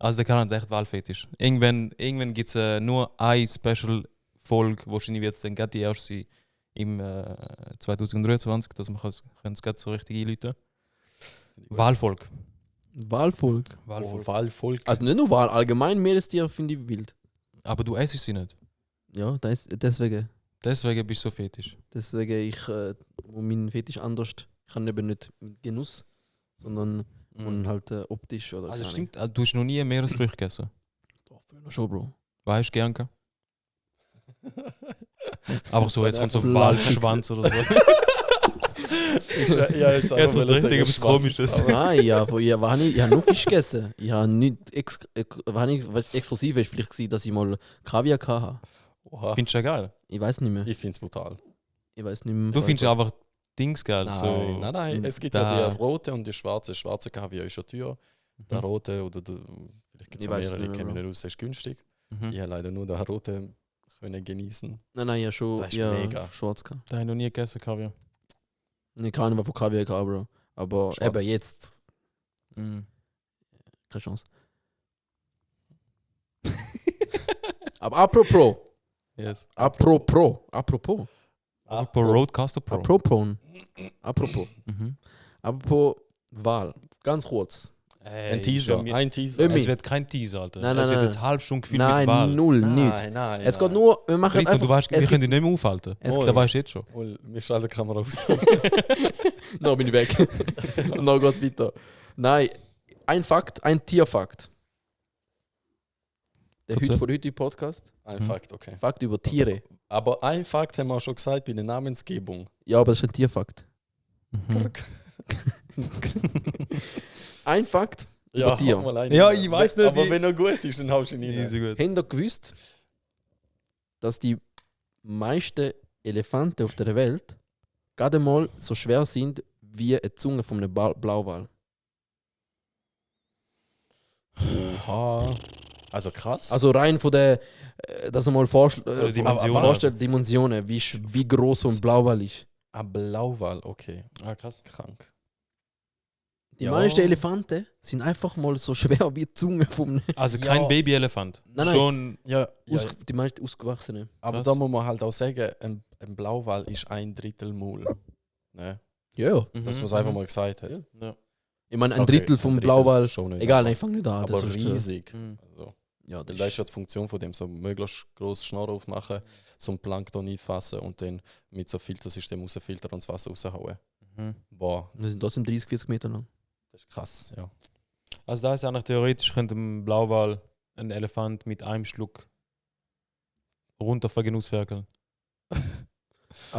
Also der Karan hat echt Walfetisch. Irgendwann gibt es nur eine Special-Folge, wahrscheinlich wird es dann gerade die erste sein im 2023, dass wir es gerade so richtig einläuten. Walvolk. Walvolk. Oh, Walvolk. Also nicht nur Wal, allgemein Meerestiere finde ich wild. Aber du essst sie nicht. Ja, deswegen. Deswegen bist du so fetisch. Deswegen mein Fetisch anders. Ich kann eben nicht mit Genuss, sondern und halt optisch oder Also keine stimmt, also, du hast noch nie Meeresfrüchte gegessen. Doch, früher schon, Bro. Weißt du gern gehabt? Aber so, jetzt kommt so ein Plastik. Walschwanz oder so. Ja, jetzt Ja, so richtig etwas Komisches. Nein, ich habe nur Fisch gegessen. Ich habe nicht was exklusiv ist vielleicht gewesen, dass ich mal Kaviar hatte. Oha. Findest du das geil? Ich weiß nicht mehr. Ich finde es brutal. Ich weiß nicht mehr. Du findest einfach Dings geil. Nein. Es gibt ja die rote und die schwarze. Schwarze Kaviar ist schon teuer. Der rote oder vielleicht gibt es Ich auch weiß mehrere, nicht ich mehr, kenne mich nicht aus, ist günstig. Mhm. Ich habe leider nur den roten können genießen. Nein, ja schon. Das ist Ja, mega. schwarz gehabt. Da habe ich noch nie gegessen, Kaviar. Ich kann nicht von Kaviar gehabt, Bro. Aber Schwarz. eben jetzt. Mhm. Keine Chance. Aber apropos. Yes. Apropos. Apropos Roadcaster Pro. Apropos. Mhm. Apropos Wahl. Ganz kurz. Ey, Ein Teaser. schon Ein Teaser. Es wird kein Teaser, Alter. Nein, es wird nein. jetzt eine halbe Stunde gefüllt mit Wahl. Nein, null, nicht. Nein. Es geht nur, wir machen Rito, einfach... du weißt, wir es können dich nicht mehr aufhalten. Es Da weißt du jetzt schon. Wir schalten die Kamera aus. Noch bin ich weg. Und dann geht's weiter. Nein, ein Fakt, ein Tierfakt. Erzähl. Von heute Podcast. Ein Fakt, okay. Fakt über Tiere. Aber ein Fakt haben wir auch schon gesagt bei der Namensgebung. Ja, aber das ist ein Tierfakt. Mhm. Ein Fakt Ja, über Tier. hau mal einen. Ja, ich weiß nicht, Aber ich- wenn er gut ist, dann haust du ihn rein. Easy gut. Habt ihr gewusst, dass die meisten Elefanten auf der Welt gerade mal so schwer sind wie eine Zunge von einem Blauwal? Oha. Also krass. Also rein von der, dass man mal Dimensionen. vorstellt, Dimensionen, wie groß so ein Blauwal ist. Ein Blauwal, okay. Ah, krass. Krank. Die Ja. meisten Elefanten sind einfach mal so schwer wie die Zunge vom. Also kein Ja. Babyelefant. Nein. Schon. Ja, Die meisten Ausgewachsenen. aber Krass. da muss man halt auch sagen, ein Blauwal ist 1/3 Maul. Ne? Ja. Dass man es einfach mal gesagt hat. Ja. Ich meine, ein Okay, Drittel vom ein Drittel Blauwal. schon nicht, Egal, aber- nein, ich fange nicht an. Aber das ist, riesig. Mhm. Also, Ja, weil das das ist ist, ja die Funktion von dem, so möglichst groß Schnorr aufmachen, zum Plankton einfassen und dann mit so einem Filtersystem rausfiltern und das Wasser raushauen. Mhm. Boah, das sind trotzdem 30, 40 Meter lang. das ist krass, ja. Also da ist eigentlich theoretisch, könnte ein Blauwal einen Elefant mit einem Schluck runter ausferkeln.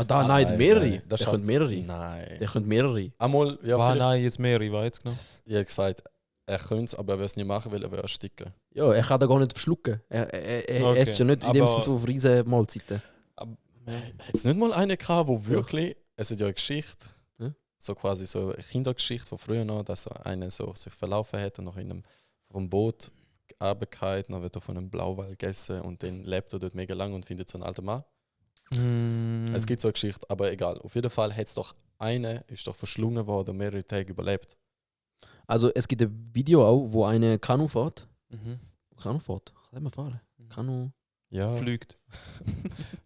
Nein, mehrere. Das Der schafft- könnte mehrere. Nein. Der könnte mehrere. Einmal, ja, War vielleicht, nein, jetzt mehr, ich weiß jetzt genau. ich habe gesagt, er könnte es, aber er würde es nicht machen, weil er würde ersticken. Ja, er kann da gar nicht verschlucken. Er Okay, isst ja nicht in dem aber- Sinne so auf riesen Mahlzeiten. Hat es nicht mal einen gehabt, wo wirklich, es hat ja eine Geschichte, Ja. so quasi so eine Kindergeschichte von früher noch, dass so einer so sich verlaufen hat und noch in einem vom Boot runtergefallen, dann wird er von einem Blauwal gegessen und dann lebt er dort mega lang und findet so einen alten Mann. Mm. Es gibt so eine Geschichte, aber egal. Auf jeden Fall hat es doch eine, ist doch verschlungen worden und mehrere Tage überlebt. Also es gibt ein Video auch, wo eine Kanu fährt. Mhm. Kanu fährt? Kann man fahren? Kanu Ja, Flügt.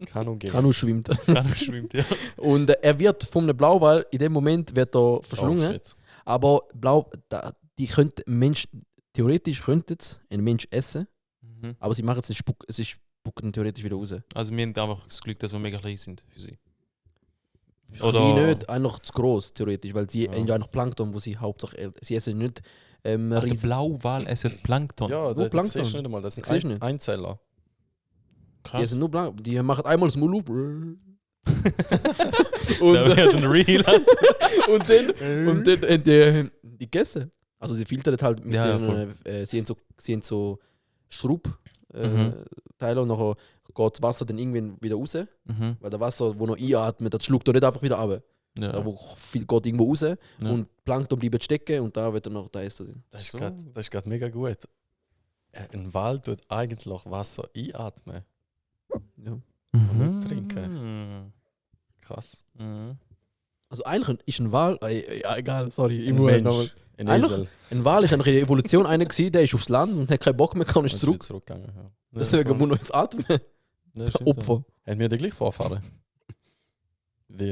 Kanu gehen. Kanu schwimmt. Kanu schwimmt, ja. Und er wird von einem Blauwal, in dem Moment wird er verschlungen. Oh, shit. Aber die könnte Mensch, theoretisch könnte es ein Mensch essen, Mhm. aber sie machen es, sie spucken theoretisch wieder raus. Also wir haben einfach das Glück, dass wir mega klein sind für sie. Oder nicht, einfach zu groß theoretisch, weil sie Ja. einfach Plankton, wo sie hauptsächlich, sie essen nicht Ach, der riesig. Blauwal essen Plankton. Ja, Nur das Plankton. siehst du nicht einmal. Das sind Siehst du nicht? Einzeller. Die Krass. essen nur Plankton. Die machen einmal das Maul auf. Da und, wird ein Real. und dann haben die gegessen. Also sie filtern halt mit Ja, den, sie haben so Schraubteile und nachher geht das Wasser dann irgendwann wieder raus. Mhm. Weil das Wasser, das noch einatmet, das schluckt doch nicht einfach wieder runter. Ja. Da wo viel geht irgendwo raus und Plankton bleibt stecken und da wird dann noch da drin. Das ist gerade mega gut. Ein Wal tut eigentlich Wasser einatmen Ja. und nicht trinken. Krass. Mhm. Also eigentlich ist ein Wal, ja egal, sorry, ich Ein muss nochmal. Mensch, ein Esel. Ein Wal ist eine Evolution einer gewesen, der ist aufs Land und hat keinen Bock mehr, kann nicht Ist wieder zurück. zurückgegangen. Ja. Deswegen muss er jetzt atmen. Ja, Der stimmt, Opfer. Haben wir den gleich Vorfahren? Wie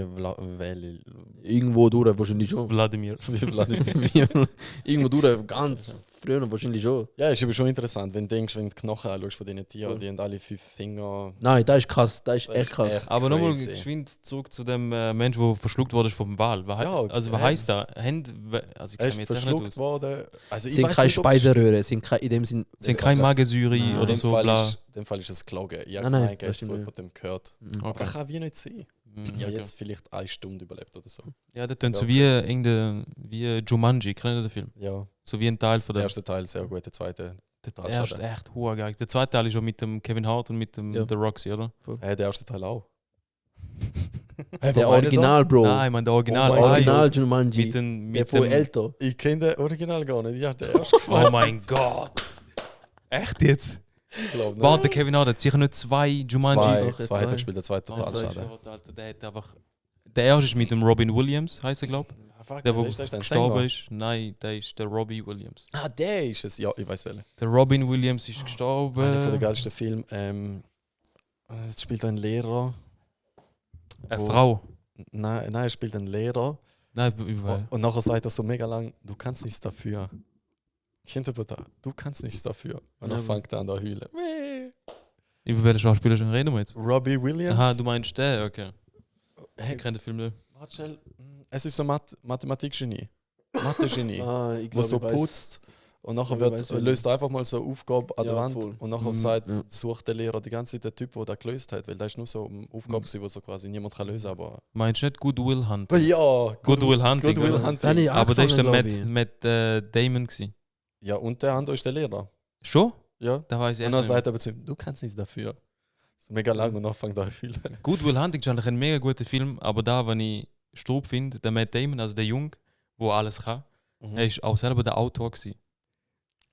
Irgendwo durch, wahrscheinlich ja. schon. Wladimir. Wladimir. Irgendwo durch, ganz früher wahrscheinlich schon. Ja, ist aber schon interessant, wenn du denkst, wenn du die Knochen anschaust von diesen Tieren, die haben alle 5 Finger. Nein, das ist krass, das ist Das echt ist krass. echt Aber nochmal crazy. geschwind zurück zu dem Mensch, der verschluckt wurde vom Wal. Was heisst das? Also ich Er kann ist mich jetzt echt nicht verschluckt aus. worden. Also Es ich sind weiß keine nicht, ob es Speiseröhre, sind in dem Sinn. Sind kein Magensäure Nein. In oder dem so, Fall bla. ist, in dem Fall ist es gelogen. Ich habe Nein, gemeint, er das hat stimmt von dem gehört. Aber Okay. das kann wie nicht sein. Mhm, Ich habe okay. jetzt vielleicht 1 Stunde überlebt oder so. Ja, das klingt so Ja, wie Jumanji, kennt ihr den Film? Ja, So wie ein Teil von der der. erste Teil sehr gut, der zweite. Der erste echt hoher geil. Der zweite Teil ist schon mit dem Kevin Hart und mit dem Ja. The Roxy, oder? Der erste Teil auch. Der Original, Bro. Nein, ich meine der Original. Oh mein Original Mit Jumanji. dem, Der mit von dem, älter. Ich kenne den Original gar nicht. Ja, der erste oh mein Gott. Echt jetzt? glaube ich. Warte, Kevin Hart hat sicher nicht 2 Jumanji. Doch, Zwei hat zwei. er gespielt, der zweite Oh, total zwei schade. Shot, Alter, der hat einfach. Der erste ist mit dem Robin Williams, heißt er, glaube ich. Der, der gestorben ist. Nein, der ist der Robbie Williams. Ah, der ist es. Ja, ich weiß welchen. Der Robin Williams ist gestorben. Einer von der geilsten Filmen. Es spielt ein Lehrer. Eine wo- Frau. Nein, er spielt einen Lehrer. Nein, überall. Und nachher sagt er so mega lang, du kannst nichts dafür. Kennt ihr das? Du kannst nichts dafür. Und dann Ja. fängt er an zu heulen. Meh. Über welche Schauspieler reden wir jetzt? Robbie Williams. Aha, du meinst der, okay. Hey, Ich kenne den Film nicht. warte schnell. Es ist so Mathematikgenie. Mathe-Genie. Ah, ich Der glaube, so ich weiß. putzt und nachher Ja, ich weiß, löst er einfach mal so eine Aufgabe an der Ja, Wand voll. und nachher Mhm, sagt, ja. sucht der Lehrer die ganze Zeit den Typ, der das gelöst hat, weil das ist nur so eine Aufgabe, die so quasi niemand kann lösen kann. Meinst du nicht Good Will Hunt? Ja, Good Will Hunting. Good Will oder? Hunting. Dann ich Aber der ist der angefangen, Matt Damon gewesen. Ja, und der andere ist der Lehrer. Schon? Ja. Da weiß ich Und echt dann nicht sagt er aber zu ihm, du kannst nichts dafür. So mega lang und dann fängt er an zu heulen. Good Will Hunting ist eigentlich ein mega guter Film, aber da, wenn ich Strub finde, der Matt Damon, also der Jung, wo alles kann, er ist auch selber der Autor gewesen.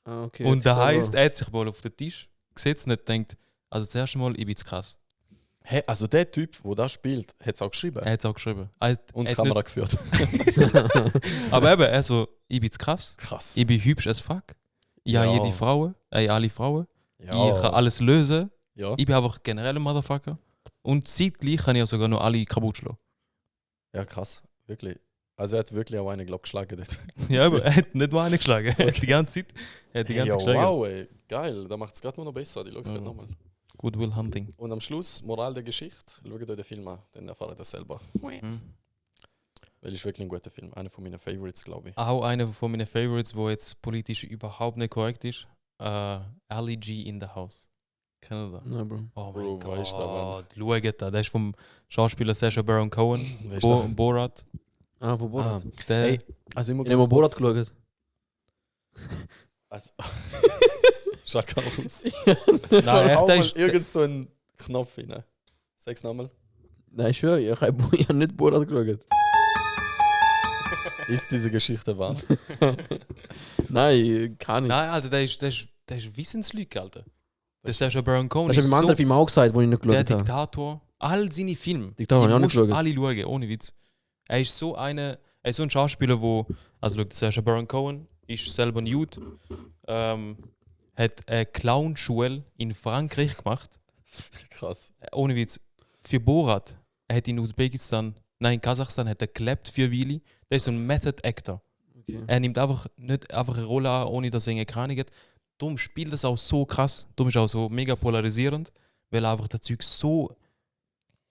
Ah, okay, Und jetzt das aber- heisst, er hat sich mal auf den Tisch gesetzt und hat gedacht, also das erste Mal, ich bin zu krass. Hey, also der Typ, der das spielt, hat es auch geschrieben. Er hat es auch geschrieben. Also, Und er hat Kamera geführt. aber eben, er so, ich bin zu krass, Krass. ich bin hübsch as fuck, ich habe Ja. jede Frau, alle Frauen, ich Ja. kann alles lösen, Ja. ich bin einfach generell ein Motherfucker. Und zeitgleich kann ich auch sogar noch alle kaputt schlagen. Ja, krass. Wirklich. Also er hat wirklich auch einen, glaube ich, geschlagen dort. Ja, aber er hat nicht nur einen geschlagen. Er hat die ganze Zeit. Er hat die ganze Ja, Zeit geschlagen. wow, ey. Geil. Da macht es gerade nur noch besser. Ich schaue es Ja. gerade nochmal. Good Will Hunting. Und am Schluss, Moral der Geschichte, schaut euch den Film an. Dann erfahrt ihr das selber. Mhm. Weil ist wirklich ein guter Film. Einer von meinen Favorites, glaube ich. Auch einer von meinen Favorites, wo jetzt politisch überhaupt nicht korrekt ist. Ali G in the House. Kennen ihr das? Nein, Bro. Oh Bro, mein weißt du, Mann. Gott. Schaut da. Der ist vom Schauspieler Sacha Baron Cohen. Weißt du? Borat. Ah, von Borat. Der, Hey, also immer Ich habe Borat geschaut. Also, schaut gar nicht aus. Nein, echt, Hau der mal ist, irgend so einen Knopf rein. Sag's nochmal. Nein, ich schwöre, ich habe nicht Borat geschaut. Ist diese Geschichte wahr? Nein, kann nicht. nein, Alter, der ist Wissenslüge, Alter. Der Sacha Baron Cohen Das habe ich im anderen Film auch gesagt, wo ich nicht der geschaut habe. Diktator. All seine Filme. Diktator habe ich auch nicht musst geschaut. alle schauen, ohne Witz. Er ist so ein Schauspieler, wo, also schau, der Sacha Baron Cohen ist selber ein Jude, hat eine Clownschule in Frankreich gemacht. Krass. Ohne Witz. Für Borat. Er hat in Usbekistan, nein, in Kasachstan hat er gelebt für Willi. Der ist so ein Method Actor. Okay. Er nimmt einfach nicht einfach eine Rolle an, ohne dass er eine Krankheit hat. Darum spielt das auch so krass. Darum ist auch so mega polarisierend, weil er einfach das Zeug so.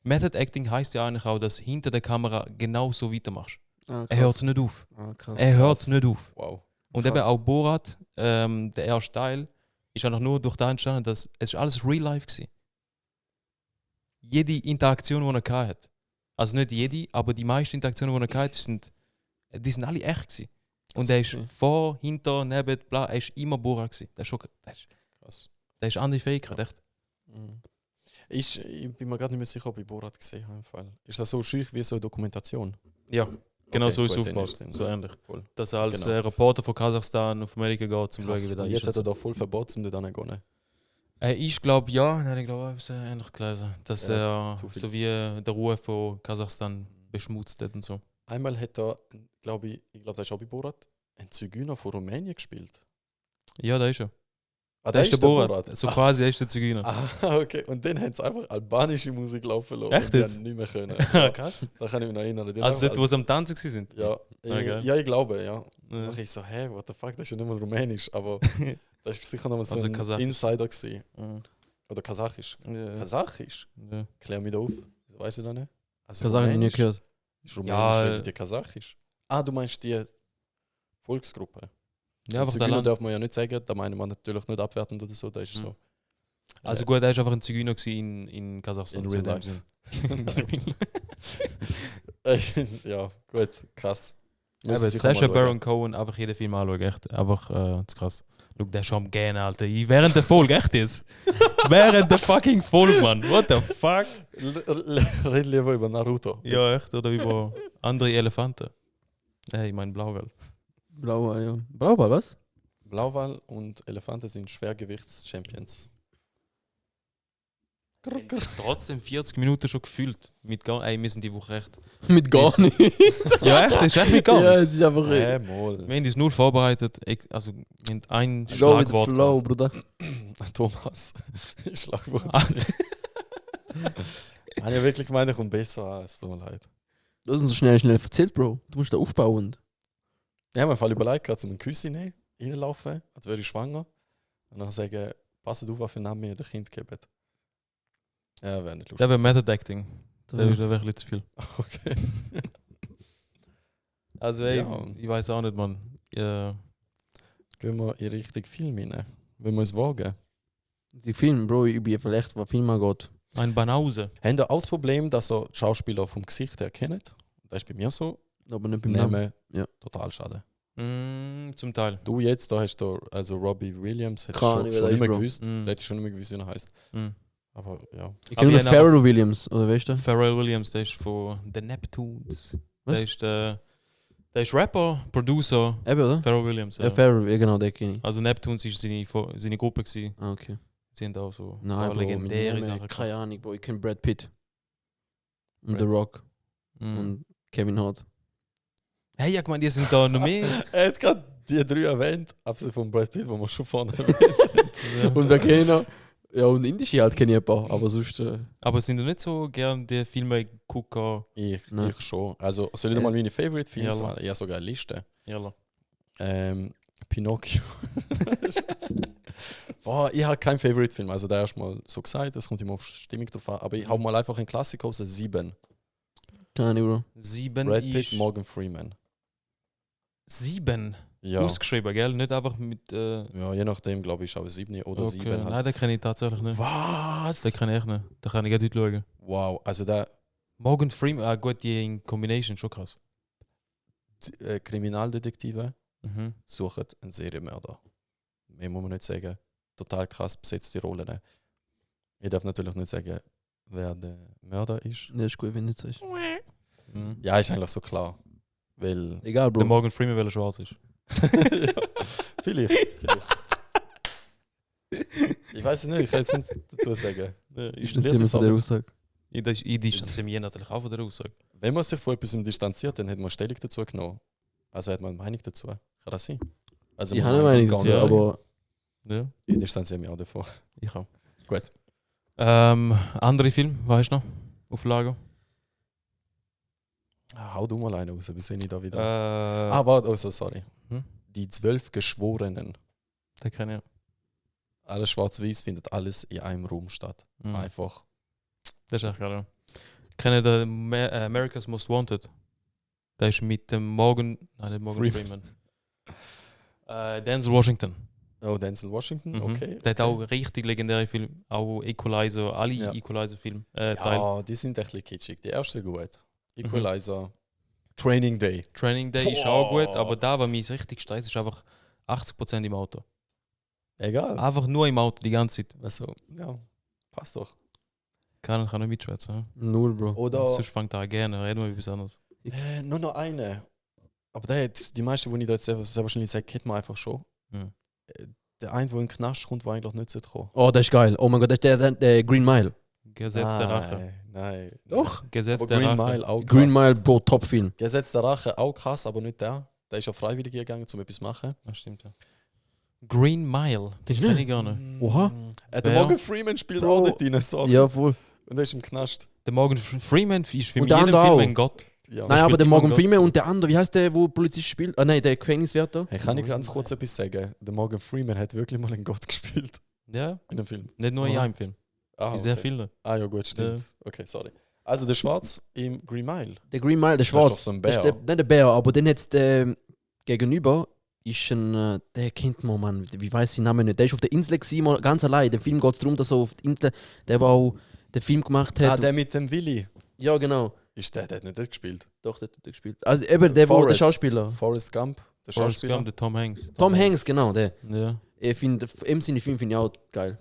Method Acting heißt ja eigentlich auch, dass hinter der Kamera genau so weitermachst. Ah, Er hört nicht auf. Ah, krass. Er hört Krass. nicht auf. Wow. Und Krass. eben auch Borat, der erste Teil, ist einfach nur durch das entstanden, dass es ist alles Real Life war. Jede Interaktion, die er hatte, also nicht jede, aber die meisten Interaktionen, die er hatte, die sind alle echt gewesen. Und er ist Okay. vor, hinter, neben, bla, er ist immer Borat gewesen. Das ist schon, das ist, Krass. Der ist andere Fähigkeit, echt. Ich bin mir gerade nicht mehr sicher, ob ich Borat gesehen habe. Im Fall. Ist das so schüch wie so eine Dokumentation? Ja, genau Okay, so ist es gut, dann aufgebaut. dann So ähnlich. Voll. Dass er als Genau. Reporter von Kasachstan auf Amerika geht, zum Krass. schauen, wie der Und jetzt ist. hat er da voll verboten, um da nicht zu gehen. Ich glaube, ja, ich glaube, ich habe ähnlich gelesen. Dass Ja, er zu viel. so wie der Ruhe von Kasachstan beschmutzt hat und so. Einmal hat er, glaube ich glaube, das ist auch bei Borat, ein Zigeuner von Rumänien gespielt. Ja, da ist er. Ah, Der ist der Borat. So quasi, er ist der Zigeuner. Ah, okay. Und dann haben sie einfach albanische Musik laufen lassen. Echt und die jetzt? haben nicht mehr können. Krass. Da kann ich mich noch erinnern. Die haben Also einfach dort, wo sie am Tanzen sind. Ja, geil. ja, ich glaube, ja. Ja. Dann ich so, hä, what the fuck, das ist ja nicht mal rumänisch, aber das ist sicher noch mal so Also ein Kasachisch. Insider gewesen. Ja. Oder Kasachisch. Ja. Kasachisch? Ja. Klär mich da auf. Wieso weiß ich das nicht? Also Kasachen sind nicht gehört. Ist Rumänisch, Ja, redet die Kasachisch? Ah, du meinst die Volksgruppe? Ja, einfach der Zigeuner Land. darf man ja nicht sagen, da meinen wir natürlich nicht abwertend oder so, das ist Mhm. so. Also gut, er ist einfach ein Zigeuner gewesen in Kasachstan. In so real dem life. Sinn. Ja, gut, krass. Ja, Muss aber ich sicher Sacha mal Baron Cohen, einfach jeden Film anschauen, echt. Einfach zu krass. Schau, der ist schon am Gehen, Alter. Während der Folge, echt jetzt. Während der fucking Folge, Mann. What the fuck? Red lieber über Naruto. Ja, echt. Oder über andere Elefanten. Ich meine Blauwal. Blauwal, ja. Blauwal, was? Blauwal und Elefanten sind Schwergewichts-Champions. Trotzdem 40 Minuten schon gefühlt. Mit gar wir sind die Woche echt. Mit gar Ist- nicht. Ja, echt, das ist echt mit gar Ja, es ist einfach Mol. Wir haben uns null vorbereitet. Also, wir haben ein Go with the Schlagwort. flow, Bruder. Thomas. Schlagwort. Ah, Habe ich wirklich gemeint, er kommt besser an. Es tut mir leid. Du hast uns so schnell erzählt, Bro. Du musst da aufbauen. Ich habe mir voll überlegt, gerade zum Küssi nehmen, reinlaufen, als wäre ich schwanger. Und dann sagen, passt auf, was für Namen ihr dem Kind gebt. Ja, wäre nicht lustig. Das wäre Method Acting. Das wäre ein bisschen zu viel. Okay. Also, ey, Ja. ich weiß auch nicht, Mann. Gehen wir in Richtung Film rein. Wenn wir es wagen. Die Filme, Bro, ich bin vielleicht, was Film angeht. Ein Banause. Haben ihr auch das Problem, dass ihr die Schauspieler vom Gesicht her kennt? Das ist bei mir so. Aber nicht beim Namen. Nehmen Ja. total schade. Zum Teil. Du jetzt, da hast du, also Robbie Williams, hättest Keine du Ahnung, schon wer nicht das mehr ist, gewusst. Mm. Da hättest du schon nicht mehr gewusst, wie er heißt. Mm. Aber ja. Ich Aber kenne nur ich hab Pharrell Williams, oder weißt du? Pharrell Williams, der ist von The Neptunes. Was? Der ist Rapper, Producer. Eben, oder? Pharrell Williams. Ja, Pharrell, ja genau, den kenne ich. Also Neptunes ist seine Gruppe gewesen. Ah, okay. Sie haben auch so Nein, paar Bro, legendäre mit Sachen Namen, gehabt. keine Ahnung, Bro. Ich kenne Brad Pitt. Und Brad. The Rock. Mm. Und Kevin Hart. Hey, ja, ich meine, die sind da noch mehr. Er hat gerade die drei erwähnt, abgesehen von Brad Pitt, wo wir schon vorne Und wer kenne ich noch? Ja, und indische halt kenne ich ein paar, aber sonst... Aber sind da nicht so gern die Filme gucken? Nein. Ich schon. Also, soll ich dir mal meine Favorite-Filme Ja, sagen? Ich habe sogar eine Liste. Ja, Pinocchio. Boah, ich habe keinen Favorite-Film. Also, der erstmal so gesagt, das kommt immer auf Stimmung drauf an. Aber ich hau mal einfach einen Klassiker aus, 7. Keine Ahnung, Bro. 7 Brad Pitt, ist... Morgan Freeman. 7? Ja. Ausgeschrieben, gell? Nicht einfach mit... Ja, je nachdem, glaube ich, aber 7 oder 7 halt. Nein, den kenne ich tatsächlich nicht. Was? Den kenne ich nicht. Da kann ich gleich schauen. Wow, also der Morgan Freeman, gut, die in Combination, schon krass. Kriminaldetektive Mhm. suchen einen Serienmörder. Mehr muss man nicht sagen. Total krass besetzte Rollen. Ich darf natürlich nicht sagen, wer der Mörder ist. Das ist gut, wenn du nicht sagst. Mhm. Ja, ist eigentlich so klar. Weil. Egal, Der Bro. Morgan Freeman, weil er schwarz ist. Ja, vielleicht. Ich weiß es nicht, ich kann jetzt nicht dazu sagen. Ich distanziere mich von der Aussage. Ich distanziere mich natürlich auch von der Aussage. Wenn man sich von etwas distanziert, dann hat man Stellung dazu genommen. Also hat man eine Meinung dazu. Kann das sein? Also Ich man habe eine Meinung gar dazu, nicht ja. sagen. aber Ja, Ich distanziere mich auch davon. ich auch. Gut. Andere Film, weißt du noch? Auf Lager? Hau du mal eine raus, bis wenn ich da wieder. Äh, Warte, also sorry. Hm? Die 12 Geschworenen. Den kenne ich. Alles schwarz-weiß findet alles in einem Raum statt. Mhm. Einfach. Das ist echt geil, ja. Kenne den America's Most Wanted. Der ist mit dem Morgan... Nein, nicht Morgan Freeman. Freeman. Denzel Washington. Oh, Denzel Washington, Mhm. okay. Der hat auch richtig legendäre Filme. Auch Equalizer, alle Ja. Equalizer-Filme. Ja, die sind ein bisschen kitschig. Die erste gut. Equalizer. Training Day. Training Day ist auch Boah. gut, aber da, was mich richtig stresst, ist einfach 80% im Auto. Egal. Einfach nur im Auto die ganze Zeit. Also, ja, passt doch. Kann nicht mitschwätzen. Ja? Null, Bro. Oder Sonst fängt er gerne, reden wir über etwas anderes. nur noch eine. Aber der hat, die meisten, die ich da jetzt sehr wahrscheinlich sage, kennt man einfach schon. Hm. Der eine, der in den Knast kommt, der eigentlich nicht sollte kommen. Oh, das ist geil. Oh mein Gott, das ist der Green Mile. Gesetz der Rache. Nein. Doch. Gesetz Aber der Green Rache. Mile auch krass. Green Mile, Bro, Top-Film. Gesetz der Rache auch krass, aber nicht der. Der ist ja freiwillig gegangen, um etwas zu machen. Das stimmt, ja. Green Mile. Das Kenn ich gar nicht. Oha. Der Wer? Morgan Freeman spielt Bro. auch dort rein, sorry. Ja, voll. Und der ist im Knast. Der Morgan Freeman ist für Und mich der in jedem andere Film auch. ein Gott. Ja. Nein, aber spielt der immer Morgan Gott Freeman so. und der andere, wie heißt der, wo Polizist spielt? Ah nein, der Gefängniswärter. Hey, kann ich ganz kurz etwas sagen? Der Morgan Freeman hat wirklich mal einen Gott gespielt Ja, in einem Film. nicht nur in Aha. einem Film. Ah, In sehr okay. vielen. Ah ja gut, stimmt. Okay, sorry. Also der Schwarz im Green Mile. Der Green Mile, der Das ist Schwarz. doch so ein Das ist Bär. nicht der Bär, aber den jetzt gegenüber ist ein, der kennt man, Mann, wie weiß ich den Namen nicht. Der ist auf der Insel gewesen, mal ganz allein. Der Film geht es darum, dass er auf der Insel, der war auch den Film gemacht hat. Der mit dem Willi. Ja, genau. Ist der hat nicht dort gespielt. Doch, der hat er gespielt. Also eben der, wo der Forrest. Schauspieler. Forrest Gump, der Forrest Schauspieler. Gump, der Tom Hanks. Tom Hanks, genau, der. Ja, Ich finde, seine Filme finde ich auch geil.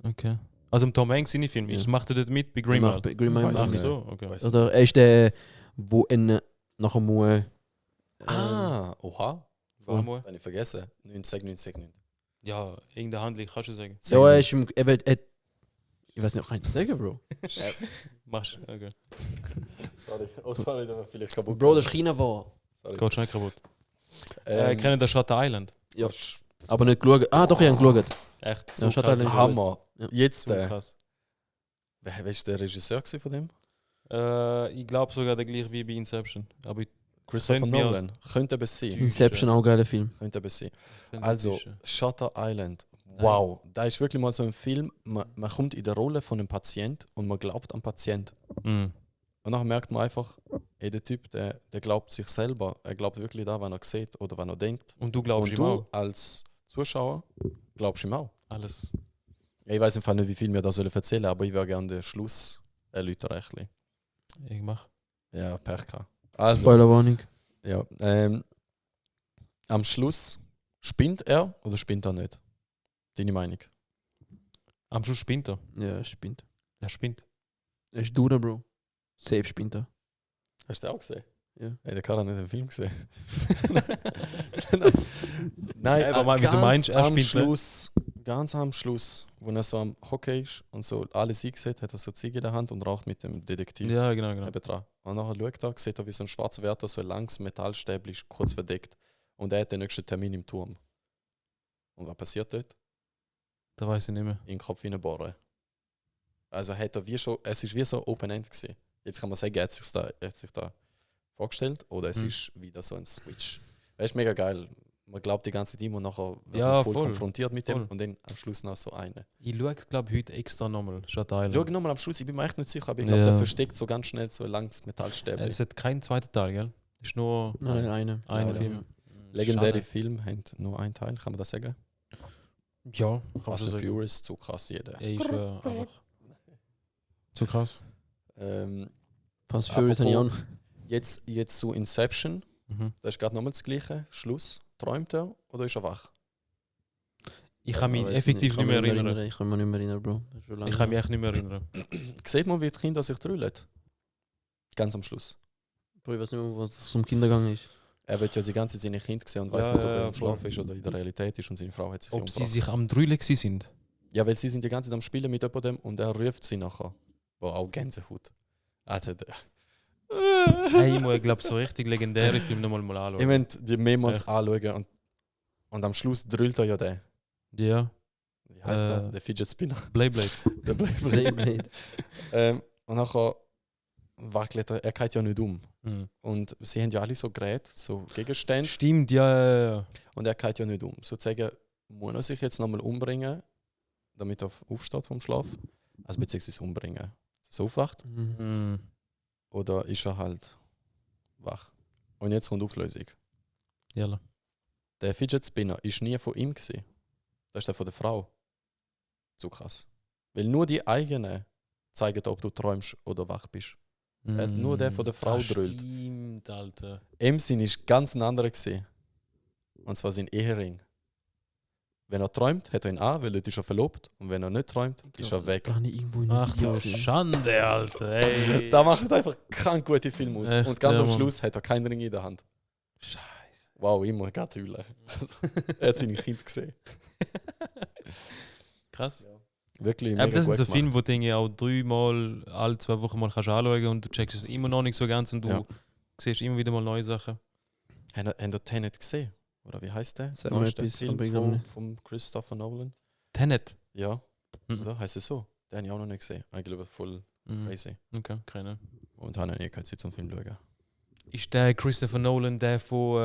okay. Also im Tom Hanks seine Filme. Ja. Macht er das mit bei Green Er Mile? macht bei Green Mile. Weiß Ach ich nicht. so, okay. Weiss Oder er ist der, wo nachher muss. Oha. War mal. Habe ich vergessen. 9. Ja, irgendeine Handlung kannst du sagen. Ja, er ist im. Ich weiß nicht, kann ich das sagen, Bro? Machst du, okay. Sorry. Oh, sorry, da war vielleicht kaputt. Bro, das China war. Sorry. Geht schnell kaputt. Ähm, Kennen den Shutter Island? Ja. Aber nicht geschaut. Ah, doch, ich habe geschaut. Echt Ja, so Shutter krass. Island. Hammer. Ja. Jetzt So der. krass. Wer ist der Regisseur gewesen von dem? Ich glaube sogar der gleiche wie bei Inception. Aber ich Christopher Könnte mir- Nolan. Könnte aber sein. Inception, auch ein geiler Film. Könnte aber sein. finde Also, das ist, Shutter Island. Wow. Da ist wirklich mal so ein Film, man kommt in der Rolle von einem Patient und man glaubt am Patient. Mhm. Und dann merkt man einfach, ey, der Typ, der glaubt sich selber. Er glaubt wirklich da, was er sieht oder was er denkt. Und du glaubst Und ihm du auch? als Zuschauer glaubst ihm auch. Alles. Ja, ich weiß im Fall nicht, wie viel wir da sollen erzählen, aber ich würde gerne den Schluss erläutern. ein bisschen. Ich mach. Ja, Pech gehabt. Also, Spoilerwarnung. ja, am Schluss spinnt er oder spinnt er nicht? Deine Meinung? Am Schluss spinnt er. Ja, er spinnt. Er spinnt. Er ist Dura, Bro. Safe spinnt er. Hast du den auch gesehen? Ja. Hey, der Karl hat nicht den Film gesehen. Nein, aber mal, wieso ganz meinst du, er am spinnt nicht? Schluss, ganz am Schluss, wo er so am Hockey ist und so alles eingesehen hat er so Ziege in der Hand und raucht mit dem Detektiv Ja, genau, genau. nebendran. Und nachher schaut er, sieht er, wie so ein schwarzer Wärter so ein langes Metallstäbchen ist, kurz verdeckt. Und er hat den nächsten Termin im Turm. Und was passiert dort? Da weiß ich nicht mehr. In den Kopf hineinbohren. Also hat er wie schon, es ist wie so Open-End gewesen. Jetzt kann man sagen, er hat sich da vorgestellt oder es ist wieder so ein Switch. Das ist mega geil. Man glaubt die ganze Zeit und nachher wird Ja, man voll voll. konfrontiert mit dem Voll. und dann am Schluss noch so eine. Ich schaue, glaube heute extra nochmal Shutter Island. Schau nochmal am Schluss, ich bin mir echt nicht sicher, aber ich glaube, Ja. der versteckt so ganz schnell so ein langes Metallstäbchen. Es hat keinen zweiten Teil, gell? Es ist nur Nein, eine. ein Ja, Film. Legendäre Schade. Film haben nur einen Teil, kann man das sagen? Ja, kannst Fast du and sagen. Furious, zu krass jeder. Er ist einfach zu krass. Fast Furious habe ich auch noch. Jetzt zu Inception, Mhm. das ist gerade nochmal das gleiche. Schluss. Träumt er oder ist er wach? Ich kann mich Ich weiß effektiv ich nicht mehr kann mich erinnern. Ich kann mich nicht mehr erinnern, Bro. Das ist schon lange Ich kann mich her. echt nicht mehr erinnern. Sieht man, wie die Kinder sich drüllen? Ganz am Schluss. Bro, ich weiß nicht mehr, was zum Kindergang ist. Er wird ja die ganze Zeit seine Kinder sehen und weiß Ja, nicht, ob ja, er im voll. Schlaf ist oder in der Realität ist und seine Frau hat sich Ob sie umgebracht. sich am Drüllen gewesen sind. Ja, weil sie sind die ganze Zeit am Spielen mit jemandem und er ruft sie nachher. Wo auch Gänsehaut. Hey, ich muss, glaube so richtig legendäre Filme nochmal mal Ich anschauen. meine, die mehrmals Echt? anschauen und am Schluss drüllt er ja den. Ja, Wie heißt der? Der Fidget Spinner. Blade. Der Beyblade. Beyblade. Und nachher wackelt er geht ja nicht um. Mhm. Und sie haben ja alle so Geräte, so Gegenstände. Stimmt, ja. Und er geht ja nicht um. Sozusagen muss er sich jetzt nochmal umbringen, damit er aufsteht vom Schlaf. Also beziehungsweise umbringen. Dass er aufwacht. Mhm. Mhm. Oder ist er halt wach? Und jetzt kommt die Auflösung. Jalla. Der Fidget Spinner ist nie von ihm gewesen. Das ist der von der Frau. Zu krass. Weil nur die eigenen zeigen, ob du träumst oder wach bist. hat nur der von der Frau drüllt. Stimmt, Alter. Im Sinn ist ganz ein anderer gewesen. Und zwar sein Ehering. Wenn er träumt, hat er ihn an, weil er ist schon verlobt. Und wenn er nicht träumt, ist er weg. Gar nicht irgendwo in Ach du Schande, Alter. Ey. Da macht einfach kein guter Film aus. Echt, Und ganz ja, am Mann. Schluss hat er keinen Ring in der Hand. Scheiße. Wow, immer geht heulen. Also, er hat seine Kinder gesehen. Krass. Wirklich Aber mega das sind gut so gemacht. Filme, wo du irgendwie auch 3-mal, alle 2 Wochen mal kannst anschauen und du checkst es immer noch nicht so ganz und du Ja. siehst immer wieder mal neue Sachen. Habt ihr Tenet gesehen? Oder wie heißt der? Sag mal Neueste etwas, Film aber ich glaub nicht. von Christopher Nolan? Tenet. Ja, Mhm. oder? Heißt es so? Den habe ich auch noch nicht gesehen. Eigentlich voll Mhm. crazy. Okay, keine. Und habe noch nie keine Zeit zum Film schauen. Ist der Christopher Nolan der von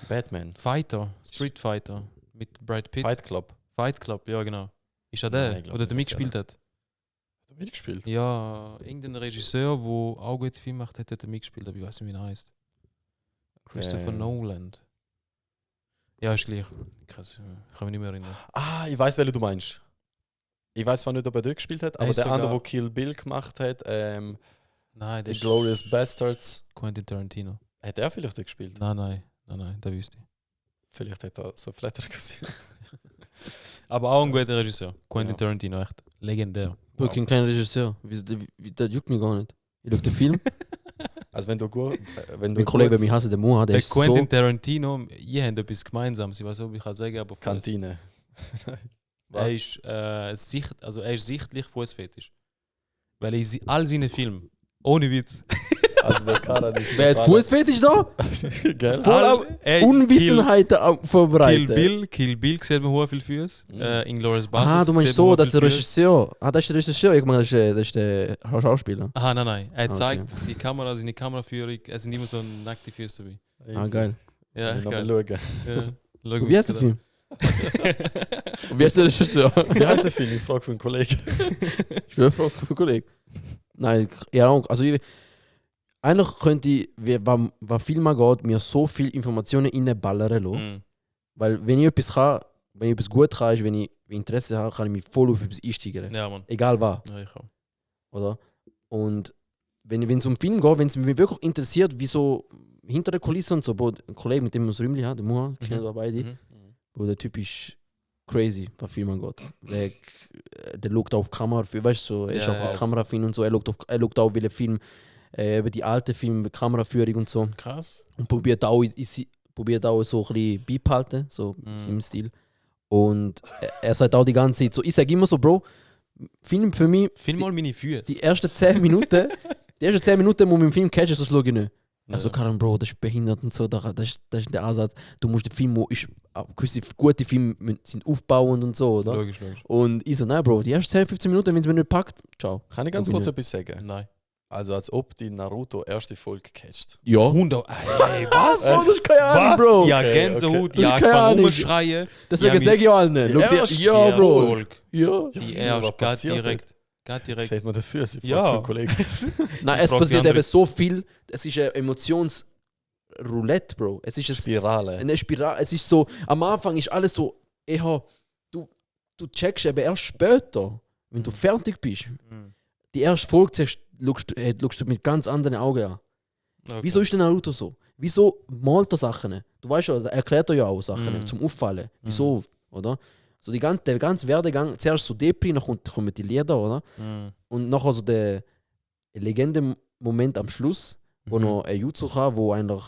Batman. Fighter, Street Fighter mit Brad Pitt? Fight Club. Fight Club, ja genau. Ist er Nein, der, ich glaub oder nicht, der dass er mitgespielt hat? Hat er mitgespielt? Ja, irgendein Regisseur, der auch gute Filme macht, hat er mitgespielt, aber ich weiß nicht, wie er heißt. Christopher Nolan. Ja, ist gleich. Krass, ich kann mich nicht mehr erinnern. Ah, ich weiß, welchen du meinst. Ich weiß zwar nicht, ob er dort gespielt hat, Er aber ist der andere, sogar- der Kill Bill gemacht hat, Nein, der The ist Glorious Bastards, Quentin Tarantino. hat er vielleicht dort gespielt? Nein, der wüsste ich. Vielleicht hat er so Flatter gesehen. Aber auch ein guter Regisseur. Quentin Ja. Tarantino, echt legendär. Wirklich kein Regisseur. Das juckt mich gar nicht. Ich schaue den Film. Also wenn du gut... wenn du Mein Kollege bei gut- mir hasst den Moa, der Der ist Quentin so... Tarantino, ihr habt etwas Gemeinsames. Ich weiß nicht, ob ich kann sagen, aber Fuß. Kantine. Er ist, er ist sichtlich Fußfetisch. Weil ich all seine Filme, ohne Witz, Also der Karan ist... Wer hat Fußfetisch da? Gell? Voll all- ey, Unwissenheit Kill vorbereitet. Bill sieht man hohe viele Füße. Mhm. Inglourious Basterds. Ah, du meinst sieht man so, hohe dass der viele Füße. Regisseur... Ah, das ist der Regisseur. Ich meine, das ist der Schauspieler. Aha, nein. Er Okay. zeigt die Kamera, seine Kameraführung. Es sind immer so nackte Füße dabei. Ah, geil. Ja, echt Nochmal geil. schauen. Ja. Und wie heißt der Film? Und wie heißt der Regisseur? Wie heißt der Film? Ich frage für einen Kollegen. Ich will fragen, Kollege. Nein, ja, also eigentlich könnte ich, was Film angeht, mir so viel Informationen reinballern lassen. Mhm. Weil wenn ich etwas kann, wenn ich etwas gut kann, ist, wenn ich Interesse habe, kann ich mich voll auf etwas einsteigen. Ja, Mann. Egal was, Ja, ich auch. oder? Und wenn es um Film geht, wenn es mich wirklich interessiert, wie so hinter der Kulisse und so, Bro, ein Kollege, mit dem wir uns Rümli haben, der Muha, kennen wir beide, Mhm. Bro, der Typ ist crazy, was Film angeht. Der schaut auf die Kamera, weißt du, so, er ist Ja, auf ja. der Kamerafilm und so, er schaut auch, welche Film, über die alten Filme, Kameraführung und so. Krass. Und probiert auch so ein bisschen beibehalten, so in seinem Stil. Und er sagt auch die ganze Zeit so, ich sage immer so, Bro, Film für mich, Film mal meine Füße. die ersten 10 Minuten, muss man im Film catchen, sonst schaue ich nicht. Also, Karan, Bro, das ist behindert und so, das ist der Ansatz. Du musst den Film, gewisse gute Filme sind aufbauend und so, oder? Logisch. Und ich so, nein, Bro, die ersten 10, 15 Minuten, wenn es mir nicht packt, ciao. Kann ich ganz Okay. kurz etwas sagen? Nein. Also als ob die Naruto erste Folge catcht. Ja. Hundo. Ey, was? Bro, das ist keine Ahnung, Was? Bro. Ja, Okay, Gänsehaut, okay. ja, Das ich ist keine kann Ahnung. rumschreien. Deswegen Ja, sage ich allen. Die Schau dir- erste Ja, Bro. Folge. Ja. Die Was erste, geht passiert direkt. Geht direkt. Sagt man das für sie? Ja. Für einen Kollegen. Nein, es Frag die passiert andere. eben so viel. Es ist ein Emotionsroulette, Bro. Es ist Spirale. eine Spirale. Es ist so, am Anfang ist alles so, du checkst eben erst später, wenn du fertig bist. Mhm. Die erste Folge schaust du mit ganz anderen Augen an. Okay. Wieso ist der Naruto so? Wieso malt er Sachen? Du weißt ja, er erklärt er ja auch Sachen zum Auffallen. Wieso, oder? So der ganze Werdegang, zuerst so Depri, dann kommen die Lieder, oder? Mhm. Und nachher so der Legende-Moment am Schluss, wo noch ein Jutsu kam, wo eigentlich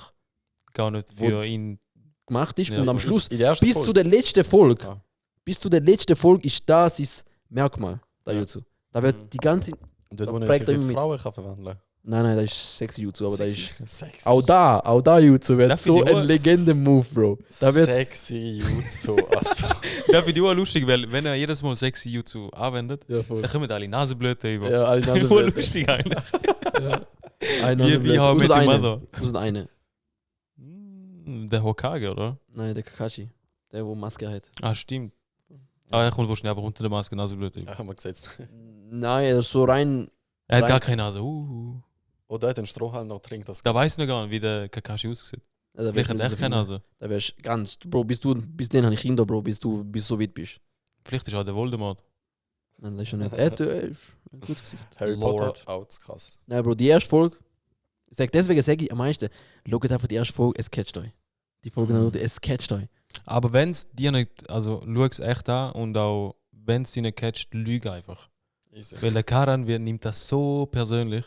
Gar nicht für ihn. gemacht ist. Ja, und am voll. Schluss, In der ersten bis Folge. zu der letzten Folge, Ja. bis zu der letzten Folge ist das sein Merkmal, der Ja. Jutsu. Da wird die ganze... Und dort, wo da er prägt sich er in mit- Frauen kann verwandeln Nein, das ist sexy Jutsu, aber das ist... Sexy. Auch da Jutsu wird Das so finde ich ein auch- Legende-Move, Bro. Da wird... Sexy Jutsu. Also, Das finde ich auch lustig, weil wenn er jedes Mal sexy Jutsu anwendet, Ja, voll. dann kommen alle Nasenblöte über. Ja, alle Nase Voll lustig eigentlich. Wie How I Met Your Mother. Außer eine. Der Hokage, oder? Nein, der Kakashi. Der, wo Maske hat. Ah, stimmt. Ah, er kommt wahrscheinlich einfach unter der Maske Nasenblöte über. ja, haben wir gesetzt. Nein, er ist so rein... Er hat Rein- gar keine Nase. Oder er hat einen Strohhalm noch trinkt das. Da weiß ich noch gar nicht, wie der Kakashi aussieht. Also, Vielleicht hat er echt keine Nase. Da wärst ganz... Bro, bis den habe ich Kinder, Bro, bis du so weit bist. Vielleicht ist auch der Voldemort. Nein, das ist ja nicht... Er ist ein gutes Gesicht. Harry Lord. Potter, out, krass. Nein, Bro, die erste Folge... Deswegen sage ich am meisten, schaut einfach die erste Folge, es catcht euch. Die Folge Naruto, es catcht euch. Aber wenn es dir nicht, also schau es echt an und auch wenn es dich nicht catcht, lüge einfach. Easy. Weil der Karan nimmt das so persönlich.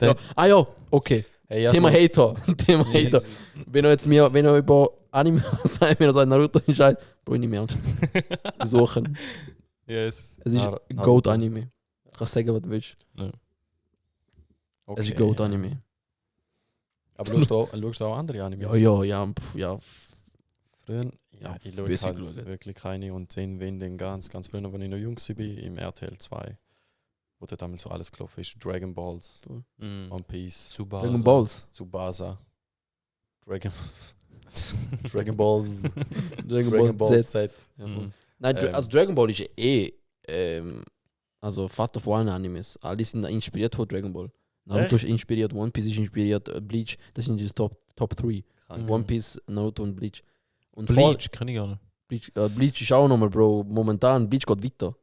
Ja. Ah ja, okay. Hey, Thema also, Hater. Thema Hater. Wenn ihr über Anime sagt, wenn ihr sagt Naruto ist halt, Bro, nicht mehr ernst. Suchen. Yes. Es ist Naruto. Goat-Anime. Du kannst sagen, was du willst. okay, Es ist Goat-Anime. Aber schaust du auch andere Animes? Ja. Früher, Ja, ich schaue bisschen halt geschaut. wirklich keine und den Wenden ganz früher, als ich noch jung war, im RTL 2, wo da damals so alles gelaufen ist. Dragon Balls, Mhm. One Piece, Tsubasa. Dragon Balls. Tsubasa, Dragon Balls, Dragon Ball Z. Z. Mhm. Nein, Ähm. also Dragon Ball ist also Vater von allen Animes. Alle sind inspiriert von Dragon Ball. Naruto Echt? ist inspiriert, One Piece ist inspiriert, Bleach, das sind die Top 3. Mhm. One Piece, Naruto und Bleach. Und Bleach, kann ich gar nicht. Bleach ist auch nochmal, Bro. Momentan, Bleach geht weiter.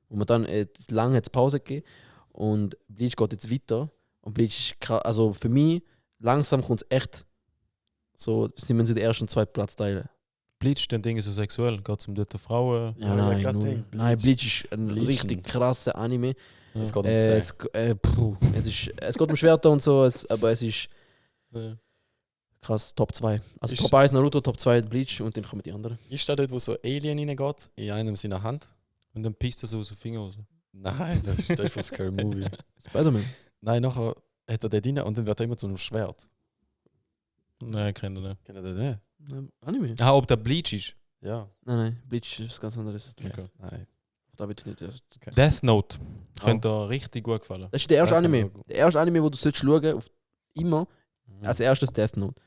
Momentan, lange hat es Pause gegeben und Bleach geht jetzt weiter. Und Bleach ist krass, also für mich, langsam kommt es echt so, sie müssen den ersten und zweiten Platz teilen. Bleach, den Ding ist so sexuell. Geht es um dort Frauen. Ja, nein, ja, null. Bleach. Nein, Bleach ist ein Bleach. richtig krasser Anime. Ja. Es geht um Es geht um Schwerter und so, aber es ist Ja. krass, Top 2. Also Ist- Top 1 Naruto, Top 2 Bleach und dann kommen die anderen. Ist da dort, wo so Alien reingeht, in einem seiner Hand? Und dann pisst er so aus den Finger raus. Nein, das ist von Scary Movie. Spider-Man. Nein, nachher hat er dort rein und dann wird er immer zu einem Schwert. Nein, kennt er nicht. Kennt ihr das nicht? Anime? Ah, ob der Bleach ist? Ja. Nein, Bleach ist ganz anderes. Okay. Nein. Da wird nicht. Das Death Note. Könnte dir richtig gut gefallen. ist der erste Ja, kann Anime. man auch- Der erste Anime, wo du sollst schauen, auf immer als erstes Death Note.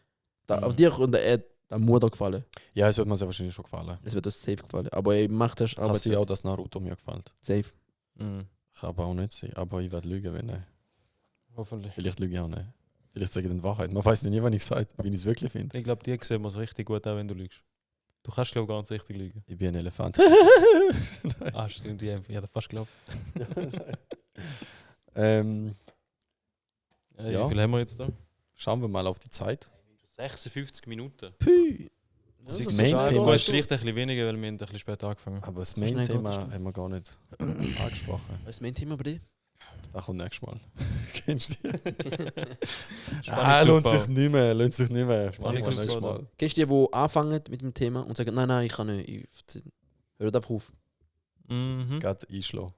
Mhm. Auf dir kommt der Mutter gefallen. Ja, es wird mir sehr wahrscheinlich schon gefallen. Es wird das safe gefallen. Aber ich mache das Kann Arbeit sein auch, dass Naruto mir gefällt. safe. Mhm. Kann aber auch nicht sein. Aber ich werde lügen, wenn nicht. Hoffentlich. Vielleicht lüge ich auch nicht. Vielleicht sage ich dann die Wahrheit. Man weiß nie, wann ich sage, wie ich es wirklich finde. Ich glaube, dir sieht man es richtig gut an, wenn du lügst. Du kannst, glaube ich, ganz richtig lügen. Ich bin ein Elefant. Ah, stimmt, ich hätte fast geglaubt. ähm, Ja. Wie viel haben wir jetzt da? schauen wir mal auf die Zeit. 56 Minuten. Pü. Das ist ist so Main schade. Thema. Aber es ist schlicht ein bisschen weniger, weil wir ein bisschen später angefangen haben. Aber das So schnell geht das Main-Thema schon. haben wir gar nicht angesprochen. Was ist mein Thema bei dir? Das kommt nächstes Mal. Kennst du die? Spannungsaufbau. lohnt sich nicht mehr. Lohnt sich nicht mehr. Machen wir Spannungsaufbau, nächstes Mal. Kennst du die anfangen mit dem Thema und sagen, nein, ich kann nicht. Hört einfach auf. Mhm. Gerade einschlagen.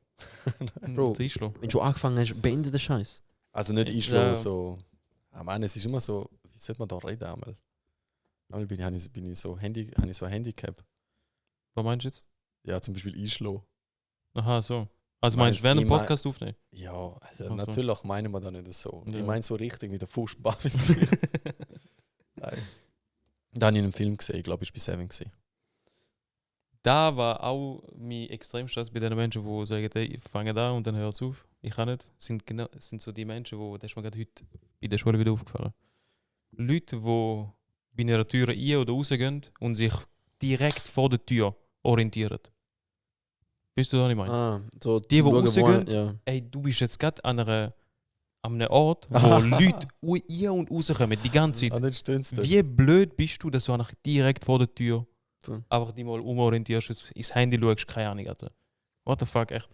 Bro. Das ist schon. Wenn du schon angefangen hast, beende den Scheiß. Also nicht einschlagen, Ja. so. Ich meine, es ist immer so, wie sollte man da reden einmal? Einmal habe ich so ein Handicap. Was meinst du jetzt? Ja, zum Beispiel einschlagen. Aha, so. Also Meinst meinst du während dem du, ich Podcast aufnehmen? Ja, also Ach so. natürlich meinen wir da nicht so. Ja. Ich meine so richtig mit der Fußball. Nein. Da habe ich einen Film gesehen, ich glaube, ich war bei Seven. Gewesen. Da war auch mein Extremstress bei den Menschen, die sagen, hey, ich fange da und dann hör es auf. Ich kann nicht. Sind so die Menschen, das ist mir gerade heute bei der Schule wieder aufgefallen. Leute, die bei einer Tür ein- oder rausgehen und sich direkt vor der Tür orientieren. Weißt du, was ich meine? Ah, so Die schauen, rausgehen? ja. Ey, du bist jetzt gerade an einem Ort, wo Leute ein- und rauskommen, die ganze Ah, Zeit. dann stimmt es. Wie blöd bist du, dass du einfach direkt vor der Tür Voll. einfach dich mal umorientierst, ins Handy schaust, keine Ahnung, Alter. What the fuck, echt.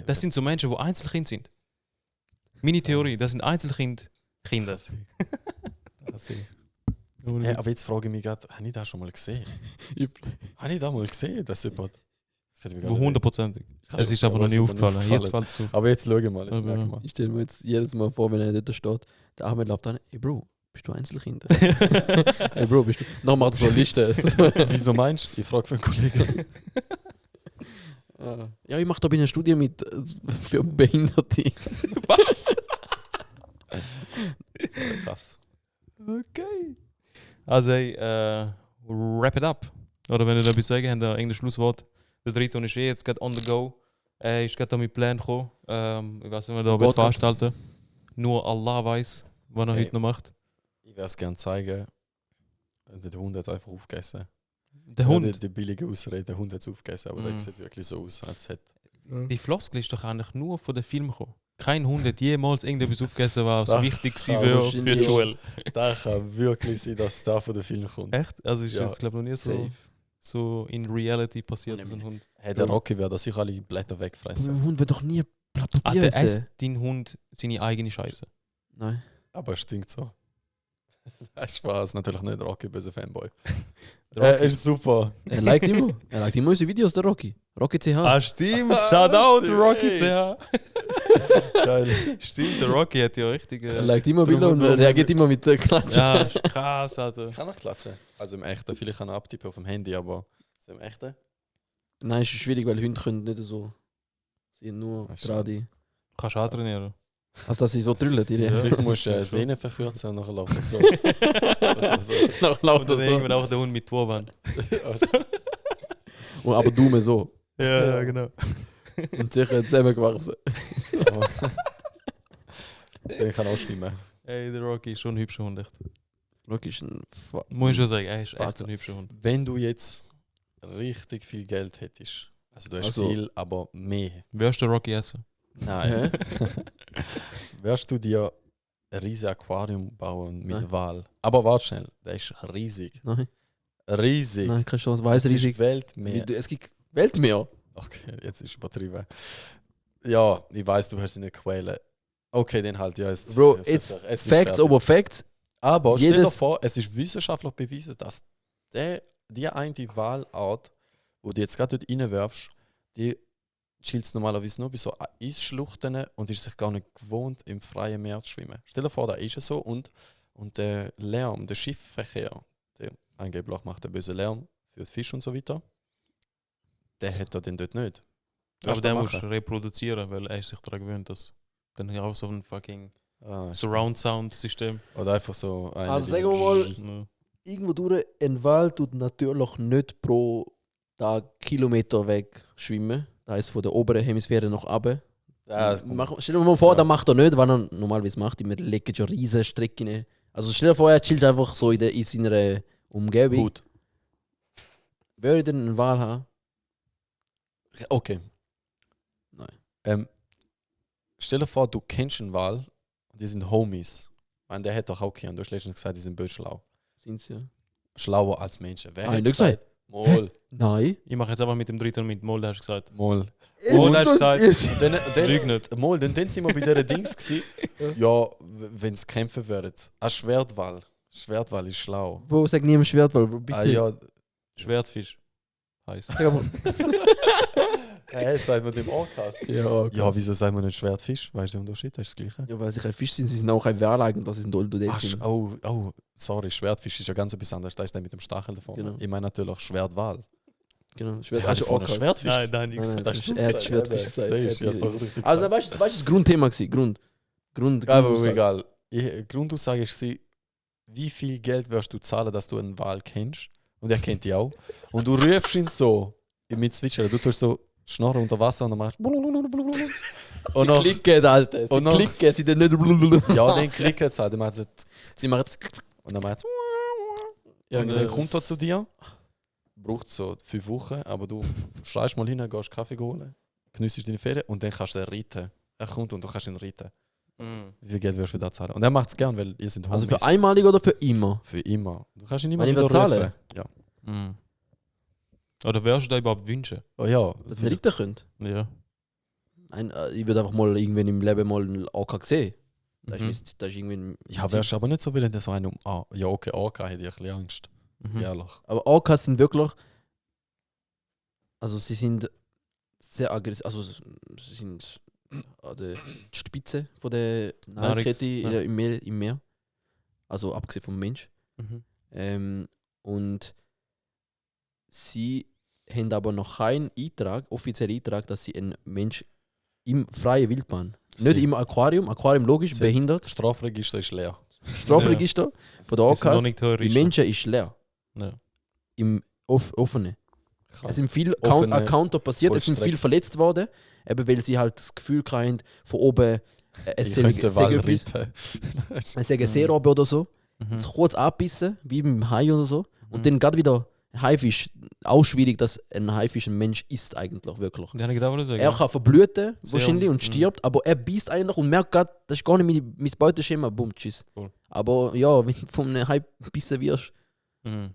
Das sind so Menschen, die Einzelkind sind. Meine Theorie, das sind Einzelkinder. Kinder. Hey, aber jetzt frage ich mich gerade, habe ich das schon mal gesehen? Habe ich das mal gesehen, dass jemand... Ich hätte mich gar nicht- Hundertprozentig. Ich habe Es ist schon aber noch nie was aufgefallen. aufgefallen. Jetzt fällt es auf. Aber jetzt schau mal, jetzt Aber merke ja. ich mal. Ich stelle mir jetzt jedes Mal vor, wenn er dort steht, der Ahmed läuft an, ey Bro, bist du Einzelkind? Ey Bro, bist du... Noch macht er so eine Liste. Wieso meinst du? Ich frage für einen Kollegen. Ja, ich mache da bei einer Studie mit für Behinderte. Was? Krass. Okay. Also, hey, wrap it up. Oder wenn ihr da etwas sagen habt, ein englischen Schlusswort. Der Dritte ist jetzt gerade on the go. Ist gerade da mit Plan gekommen. Ich weiß nicht, wie wir da World Cup. veranstalten. Nur Allah weiß, was er Hey. heute noch macht. Ich würde es gerne zeigen. Der Hund hat einfach aufgegessen. Der Hund. Die billige Ausrede, der Hund hat es aufgegessen, aber Mhm. der sieht wirklich so aus, als hätte... die Floskel ist doch eigentlich nur von den Filmen gekommen. Kein Hund hat jemals irgendetwas aufgegessen, was so Ach, wichtig aber war für wahrscheinlich. Joel. Das kann wirklich sein, dass da von dem Film kommt. Echt? Also ist Ja. jetzt, glaube ich, noch nie Safe. so in Reality passiert, dass ein Hund. Hey, der Rocky würde sich alle Blätter wegfressen. Ein Hund wird doch nie Der Papier esst essen. dein Hund seine eigene Scheiße. Nein. Aber es stinkt so. Spaß, natürlich nicht Rocky, böse Fanboy. Der Rocky- Ist super. Er liked immer. Er liked immer unsere Videos, der Rocky. Rocky CH. Ah, stimmt. Shoutout Stimmt, Rocky ey. CH. Geil. Stimmt, der Rocky hat ja richtig. Er liked immer Drum- Bilder und drum- reagiert immer mit der Klatsche. Ja, ist krass, Alter. Ich kann noch klatschen. Also im Echten. Vielleicht kann er abtippen auf dem Handy, aber so im Echten. Nein, ist schwierig, weil Hunde können nicht so. Sie sind nur Das gerade. Kannst du auch trainieren. Also, dass sie so drüllen. Die Ja. Vielleicht musst du Ja, schon. Sehnen verkürzen und nachher laufen so. so. Nach Und dann irgendwann auch der Hund mit Turban. Und aber Daumen so. Ja, genau. Und sicher zusammengewachsen. Aber der kann auch schwimmen. Ey, der Rocky ist schon ein hübscher Hund, echt. Rocky ist ein. Muss ich schon sagen, er ist echt Warte. ein hübscher Hund. Wenn du jetzt richtig viel Geld hättest, also du hast Also- viel, aber mehr. Wirst du Rocky essen? Nein. Hä? Wirst du dir ein riesiges Aquarium bauen mit Nein. Wal? Aber warte schnell, der ist riesig. Nein, Riesig. nein, keine Chance. Weiß Es riesig. ist Weltmeer. Es gibt Weltmeer. Okay, jetzt ist übertrieben. Ja, ich weiß, du hast eine Quelle. Okay, den halt, ja. Bro, es jetzt es ist Facts fertig. over Facts. Aber stell dir jedes- vor, es ist wissenschaftlich bewiesen, dass die eine Walart, wo du jetzt gerade dort reinwerfst, die chillt normalerweise nur bei so Eisschluchten und ist sich gar nicht gewohnt, im freien Meer zu schwimmen. Stell dir vor, da ist es so und der Lärm, der Schiffverkehr, der angeblich macht den bösen Lärm für die Fische und so weiter, der hat er den dort nicht. Aber Wirst du der machen? muss reproduzieren, weil er sich daran gewöhnt, dass dann auch so ein fucking Ah, Surround Sound System. oder einfach so eine, Also die- sagen wir mal, Ja. irgendwo durch ein Wal tut natürlich nicht pro Tag Kilometer weg schwimmen. Das heisst von der oberen Hemisphäre nach oben. Ja, Stell dir mal vor, Ja. das macht er nicht, was er normalerweise macht. Wir legen schon riesen Strecken rein. Also stell dir vor, er chillt einfach so in seiner Umgebung. gut. Würde ich denn einen Wal haben? Okay. Nein. Stell dir vor, du kennst einen Wal und die sind Homies. Und der hat doch auch keinen. Du hast letztens gesagt, die sind böse schlau. Sind sie ja? Schlauer als Menschen. Wer Ah, hat nicht gesagt. Mol. Nein. Ich mache jetzt einfach mit dem dritten mit Mol, hast du gesagt. Mol. Oh, das ist gesagt. Lüg Dann, nicht. Mol, dann sind wir bei dieser Dings gewesen. Ja, wenn es kämpfen würden. Ein Schwertwal. Schwertwal ist schlau. Wo sagt niemand Schwertwal? Bitte. Ah ja, Schwertfisch heißt. Sag aber- hey, sagt man dem Orcas. ja, okay. Ja, wieso sagt man nicht Schwertfisch? Weißt du den Unterschied? Das ist das Gleiche. Ja, weil sie kein Fisch sind, sie sind auch kein Wal eigentlich. Das ist ein Ach, Delfin. oh, sorry, Schwertfisch ist ja ganz etwas anderes. Da ist der mit dem Stachel davon. Genau. Ich meine natürlich Schwertwal. Genau, Ich Schwert. habe vorhin Orcas. Schwertfisch Nein, gesagt. nein, nichts. Nein, Das hast du er hat gesagt, Schwertfisch eben. gesagt. Siehst du, Er ich hat- hab's doch richtig Also gesagt. weißt du, das Grundthema gewesen. Grund. Aber Grundaussage. egal. Die Grundaussage ist, wie viel Geld wirst du zahlen, dass du einen Wal kennst? Und er kennt dich auch. Und du rufst ihn so mit Zwitschern. Du tust so Schnorren unter Wasser und dann machst du. Und Sie noch, klicken, Alter. Sie und noch- klicken, sie dann nicht. ja, dann kriegt es halt. Dann macht es Sie machen es. und dann macht es. Ja, Und dann kommt er zu dir. Braucht so 5 Wochen, aber du schreist mal hin, gehst Kaffee holen, geniessest deine Ferien und dann kannst du ihn reiten. Er kommt und du kannst ihn reiten. Mhm. Wie viel Geld wirst du für das zahlen? Und er macht es gern, weil ihr sind Also für Homies. einmalig oder für immer? Für immer. Du kannst ihn immer Wenn ich wieder will zahlen? rufen. Ja. Mhm. Oder wirst du da überhaupt wünschen? Oh ja. Dass ihr reiten könnt. Ja. Nein, ich würde einfach mal irgendwann im Leben mal einen AK sehen. Das Mhm. ist, das ist irgendwie Ja, wärst du aber nicht so willen, dass so einen ja, okay, AK hätte ich ein bisschen Angst. Mhm. Ehrlich. Aber AKs sind wirklich. Also sie sind sehr aggressiv. Also sie sind an der Spitze von der Nahrungskette ja. im Meer. Also abgesehen vom Mensch. Mhm. Und sie haben aber noch keinen Eintrag, offiziellen Eintrag, dass sie einen Mensch im freien Wildbahn, nicht im Aquarium, logisch, Sie- behindert, Das Strafregister ist leer. Strafregister von der Wir sind noch AKs, nicht die Terroristen. Menschen ist leer. Ja. Im Offenen. Krass. Es sind viele Offene Accounts passiert, es sind Vollstrecks. viele verletzt worden, eben weil sie halt das Gefühl haben, von oben, es Ich sei könnte Wal etwas- reiten. es sei eine Seerobbe oder so, Mhm. es kurz abbissen, wie beim Hai oder so, und Mhm. dann gerade wieder Ein Haifisch, auch schwierig, dass ein Haifisch ein Mensch ist eigentlich, wirklich. Ja, ich gedacht, was sagen. Er kann verblüten, Sehr, wahrscheinlich, und stirbt, aber er beißt eigentlich und merkt gerade, das ist gar nicht mein Beuteschema, bumm, tschüss. Cool. Aber ja, wenn du von einem Hai gebissen wirst, Mhm.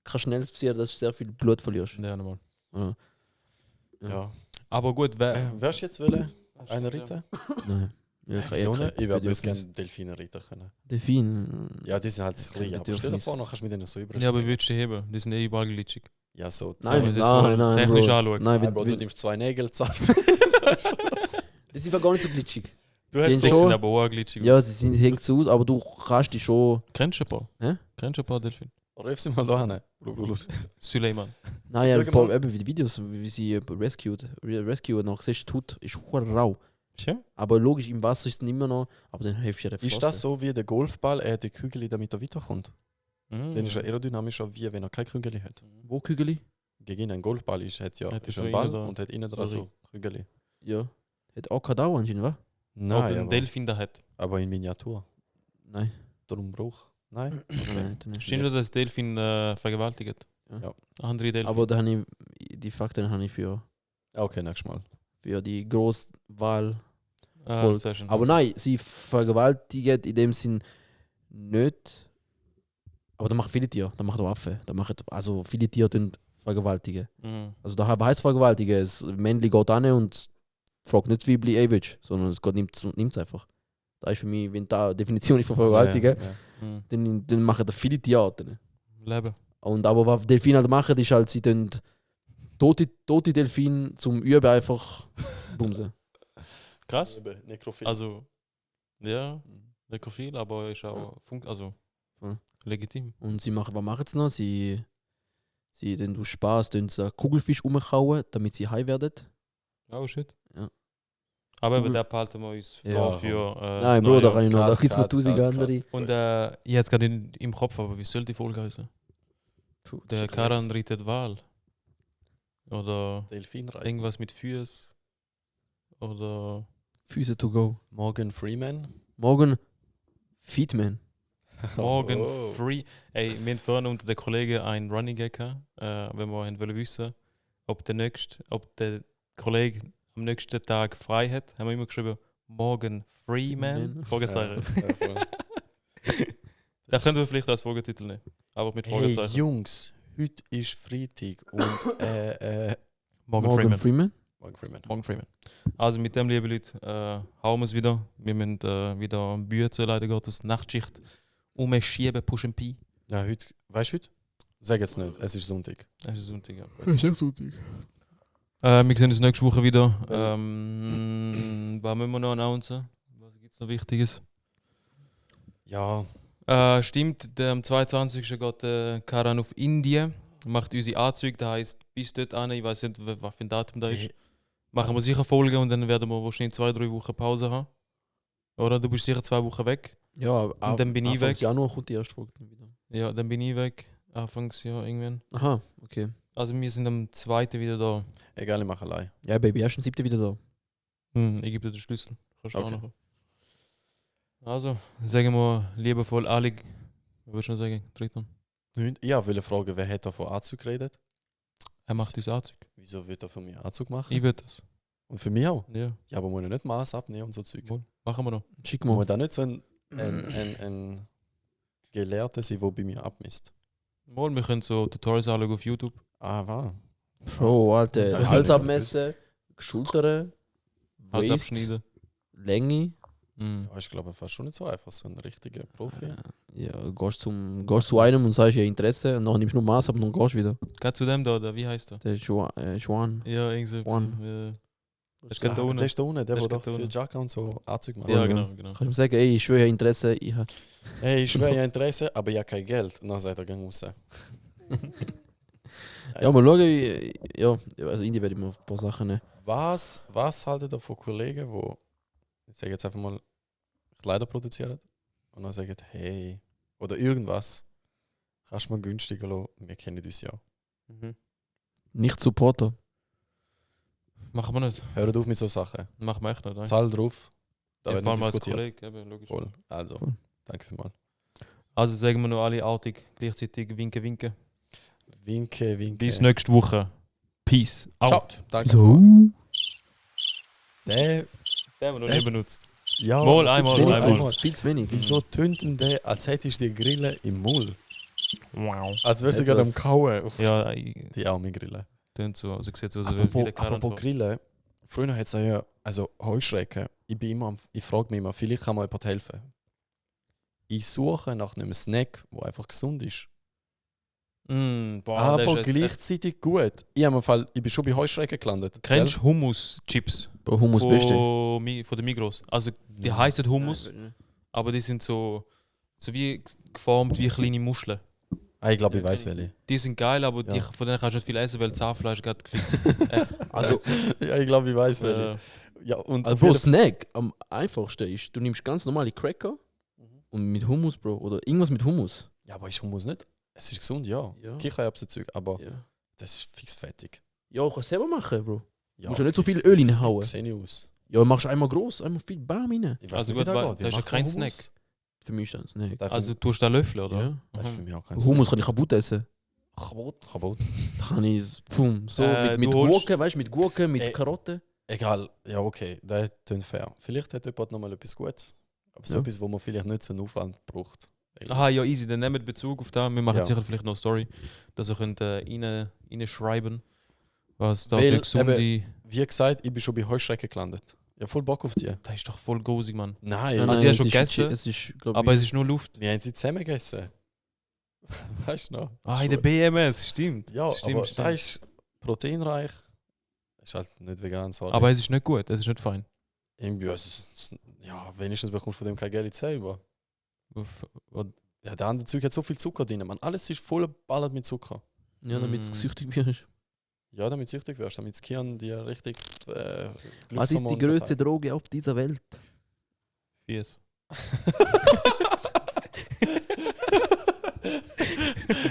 kann schnell passieren, dass du sehr viel Blut verlierst. Ja, nochmal. Ja. Ja. Aber gut, Wirst du jetzt wollen, einen reiten? Nein. Ja, Wieso nicht? Ich würde dürfen gerne Delfine reiten können. Delfin. Ja, die sind halt klein, aber stell dir vor, noch kannst du mit denen so über. Ja, aber wie würdest du die heben? Die sind eh überall glitschig. Ja, so. Nein, wir nein, das mal nein, technisch Bro. anschauen. Nein, Nein, Bro, du wenn, nimmst 2 Nägel zusammen. die sind gar nicht so glitschig. Du Den hast Die schon. so. sind aber auch glitschig. Ja, sie sind, hängt so aus, aber du kannst die schon. Kennst du ein paar? Hä? Kennst du ein paar Delfin? Ruf sie mal da hin. Blablabla. Suleiman. Nein, ja, Schau mal. eben wie die Videos, wie sie rescued noch siehst, tut, ist hure rau. Tja. Aber logisch, im Wasser ist es immer noch, aber dann hilft ja der Ist das so wie der Golfball, er hat die Kügel, damit er weiterkommt? Mhm. Dann ist er aerodynamischer, wie wenn er keine Kügel hat. Wo Kügeli? Gegen einen Golfball hat ja Hat ist so ein Ball innen da. und hat innen dran so Kügel. Ja. Hat auch kein Dauer anscheinend, wa? Ob Nein, ein aber, Delfin da hat. aber in Miniatur. Nein. Drum Bruch. Nein? Okay. Nein, dann ist Stimmt, nicht. dass Delfin vergewaltigt? Ja. Andere Delfin. Aber da habe ich, die Fakten habe ich für Okay, nächstes Mal. die Großwahl. voll. sehr schön. Aber nein, sie vergewaltigen in dem Sinn nicht. Aber da machen viele Tiere, da machen auch Affen. Da machen, also viele Tiere tun vergewaltigen. Mhm. Also da heißt vergewaltigen. Das Männchen geht an und fragt nicht, wie ich willst, sondern es nimmt es einfach. Da ist für mich, wenn da die Definition ist von vergewaltigen, Ja, ja. Mhm. dann machen das viele Tierarten. Leben. Und aber was Delfine halt machen, ist halt, sie tun tote Delfine zum Üben einfach bumsen. Krass. Nekrophil. Also, ja, nekrophil, aber ist auch also Ja. legitim. Und sie machen, was machen sie noch? Sie dann durch Spaß tun sie einen Kugelfisch umkauen, damit sie high werden. Oh shit. Ja. Aber über Cool. den behalten wir uns Ja, vor für. Nein, Bro, da kann ich noch. Da Cut, gibt es noch cut, 1000 cut, andere. cut. Und ich jetzt gerade im Kopf, aber wie soll die Folge heißen? Puh, Der Karan reitet Wal. Oder Delfinreiten. irgendwas mit Füßen. Oder. Füße to go. Morgan Freeman. Morgen Feedman. Morgan Oh. Free. Ey, wir haben vorhin unter den Kollegen einen Running Gag gehabt, wenn wir wollen wissen, ob der Kollege am nächsten Tag frei hat, haben wir immer geschrieben, Morgan Freeman. Man. Fragezeichen. Ja, voll. Da können wir vielleicht als Folgetitel nehmen. Aber mit Hey Fragezeichen. Jungs, heute ist Freitag und Morgan Morgan Freeman. Freeman. Morgan Freeman. Morgan Freeman. Also mit dem, liebe Leute, hauen wir es wieder. Wir müssen wieder am Bühne, leider Gottes, Nachtschicht umschieben, pushen Pi. Ja, heute, weißt du heute? Sag jetzt nicht, es ist Sonntag. Es ist Sonntag, ja. Das ist echt Sonntag. Wir sehen uns nächste Woche wieder. Was müssen wir noch announcen? Was gibt es noch Wichtiges? Ja, Stimmt, am 22. geht Karan auf Indien, macht unsere Anzüge, das heisst, bis dort an, ich weiß nicht, was für ein Datum da ist. hey, Machen wir sicher Folgen und dann werden wir wahrscheinlich 2-3 Wochen Pause haben. Oder? Du bist sicher 2 Wochen weg. Ja, Und dann bin ich weg. Januar kommt die erste Folge wieder. Ja, dann bin ich weg. Anfangsjahr irgendwann. Aha, okay. Also wir sind am 2. wieder da. egal, ich mache allein. Ja, Baby, erst am 7. wieder da. Ich gebe dir den Schlüssel. Kannst du Okay. auch noch. Also, sagen wir liebevoll alle. Was würdest du noch sagen, Triton? Ja, will fragen, wer hat da von Anzug geredet? Er macht uns Anzug. Wieso wird er von mir Anzug machen? Ich würde das. Und für mich auch? Ja, Ja, aber muss er nicht Maß abnehmen und so Zeug. wohl. Machen wir noch. Schick Muss mal. da nicht so ein Gelehrter sein, der bei mir abmisst. Mal, wir können so Tutorials anschauen auf YouTube. Ah, wahr. Bro, Alter. Hals abmessen, Schultern, Hals Waist, abschneiden. Länge. Mhm. Ja, ich glaube, fast schon nicht so einfach, so ein richtiger Profi. Ja, gehst zu einem und sagst ja Interesse und dann nimmst du nur Maß ab und dann gehst du wieder. Geht zu dem da, oder wie heißt der? Der ist Schwan. Ja, irgendwie. One. Das geht da Der unten. ist da unten, der Der wo ist doch da für unten. Jacka und so Anzug macht. Ja, Ja. genau. Kannst du ihm sagen, ey, ich schwöre Interesse, ich habe. Hey, ich schwöre, ja Interesse, aber ja kein Geld. Und dann sagt er, geh raus. Ja, mal schauen, ja, also Indien werde ich mal ein paar Sachen nehmen. Was haltet ihr von Kollegen, die, ich sage jetzt einfach mal, Kleider produzieren und dann sagen, hey, oder irgendwas, kannst du mal günstiger lassen, wir kennen uns ja. Mhm. Nicht Supporter. Machen wir nicht. Hört auf mit so Sachen. Machen wir echt nicht. Nein. Zahl drauf, da Ja, wird vor nicht allem als diskutiert. Kollege, eben, logisch. Voll. Also, Voll. danke vielmals. Also sagen wir noch alle artig, gleichzeitig winken, winken. Winke. Bis nächste Woche. Peace. Ciao. Out. Danke. So. Der, Den haben wir noch nie benutzt. ja, Einmal. Viel zu wenig. Wieso tönt denn der, als hättest du die Grille im Mund? Wow. Als wärst du gerade am Kauen. Ja, Die arme Grille. tönt so. Also sieht so aus Apropos Grillen. Früher hat es ja, also Heuschrecken, ich frage mich immer, vielleicht kann mir jemand helfen. Ich suche nach einem Snack, der einfach gesund ist. Aber gleichzeitig gut. Ich bin schon bei Heuschrecken gelandet. Kennst du Hummus-Chips? Hummus beste. Von der Migros. Also die heißen Hummus, aber die sind so wie geformt wie kleine Muscheln. Ich glaube, ich weiß welche. Die sind geil, aber Ja. von denen kannst du nicht viel essen, weil Zahnfleisch gerade gefickt. Also, Ja, ich glaube, ich weiß welche. Ja, und also Bro, Snack am einfachsten ist, du nimmst ganz normale Cracker und mit Hummus, Bro. Oder irgendwas mit Hummus. ja, aber ist Hummus nicht? Es ist gesund, ja. Ja. Kichererbsenzeug, aber Ja, das ist fix fettig. ja kannst du selber machen, Bro. Ja, Musst ja nicht so viel fix- Öl fix- reinhauen. Sehe ich aus. Ja, machst einmal groß, einmal viel Bam rein. Ich weiss Also nicht, gut, wie das geht. ist ja Wie kein macht man Snack. Hummus? Für mich ist das ein Snack. Das Also tust du einen Löffel, oder? Ja. Das ist für mich auch kein Hummus kann ich kaputt essen. Kaputt. Da kann ich es, pum, so mit du holst- Gurken, weißt du, mit Gurken, mit Karotten. Egal, ja okay, das klingt fair. Vielleicht hat jemand noch mal etwas Gutes. Aber so Ja. etwas, wo man vielleicht nicht so einen Aufwand braucht. Aha, ja, easy. Dann nehmt Bezug auf das. Wir machen Ja. sicher vielleicht noch eine Story, dass ihr könnt reinschreiben, was da Weil, für gesunde... Wie gesagt, ich bin schon bei Heuschrecken gelandet. Ja, voll Bock auf die. Das ist doch voll grusig, Mann. Nein, Also ich habe schon es ist- gegessen, Es ist, glaub Aber ich, es ist nur Luft. wir haben sie zusammen gegessen. Weißt du noch? In der BMS, stimmt. Ja, stimmt, aber stimmt. das ist proteinreich. Ist halt nicht vegan, sorry. Aber es ist nicht gut, es ist nicht fein. irgendwie, ja, wenigstens bekommst du von dem kein Geld selber. Ja, der andere Zeug hat so viel Zucker drin. Man, alles ist voll geballert mit Zucker. ja, damit Mm. du süchtig wirst. Ja, damit du süchtig wirst, damit das Gehirn dir richtig Was ist die größte Droge auf dieser Welt? Fies.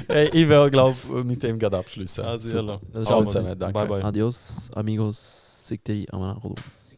Hey, ich werde, glaube mit dem gerade abschließen. Also, Super. yalla. Das Ciao war's. zusammen, danke. Bye, bye. Adios, amigos, Sigteri, Amanachodos.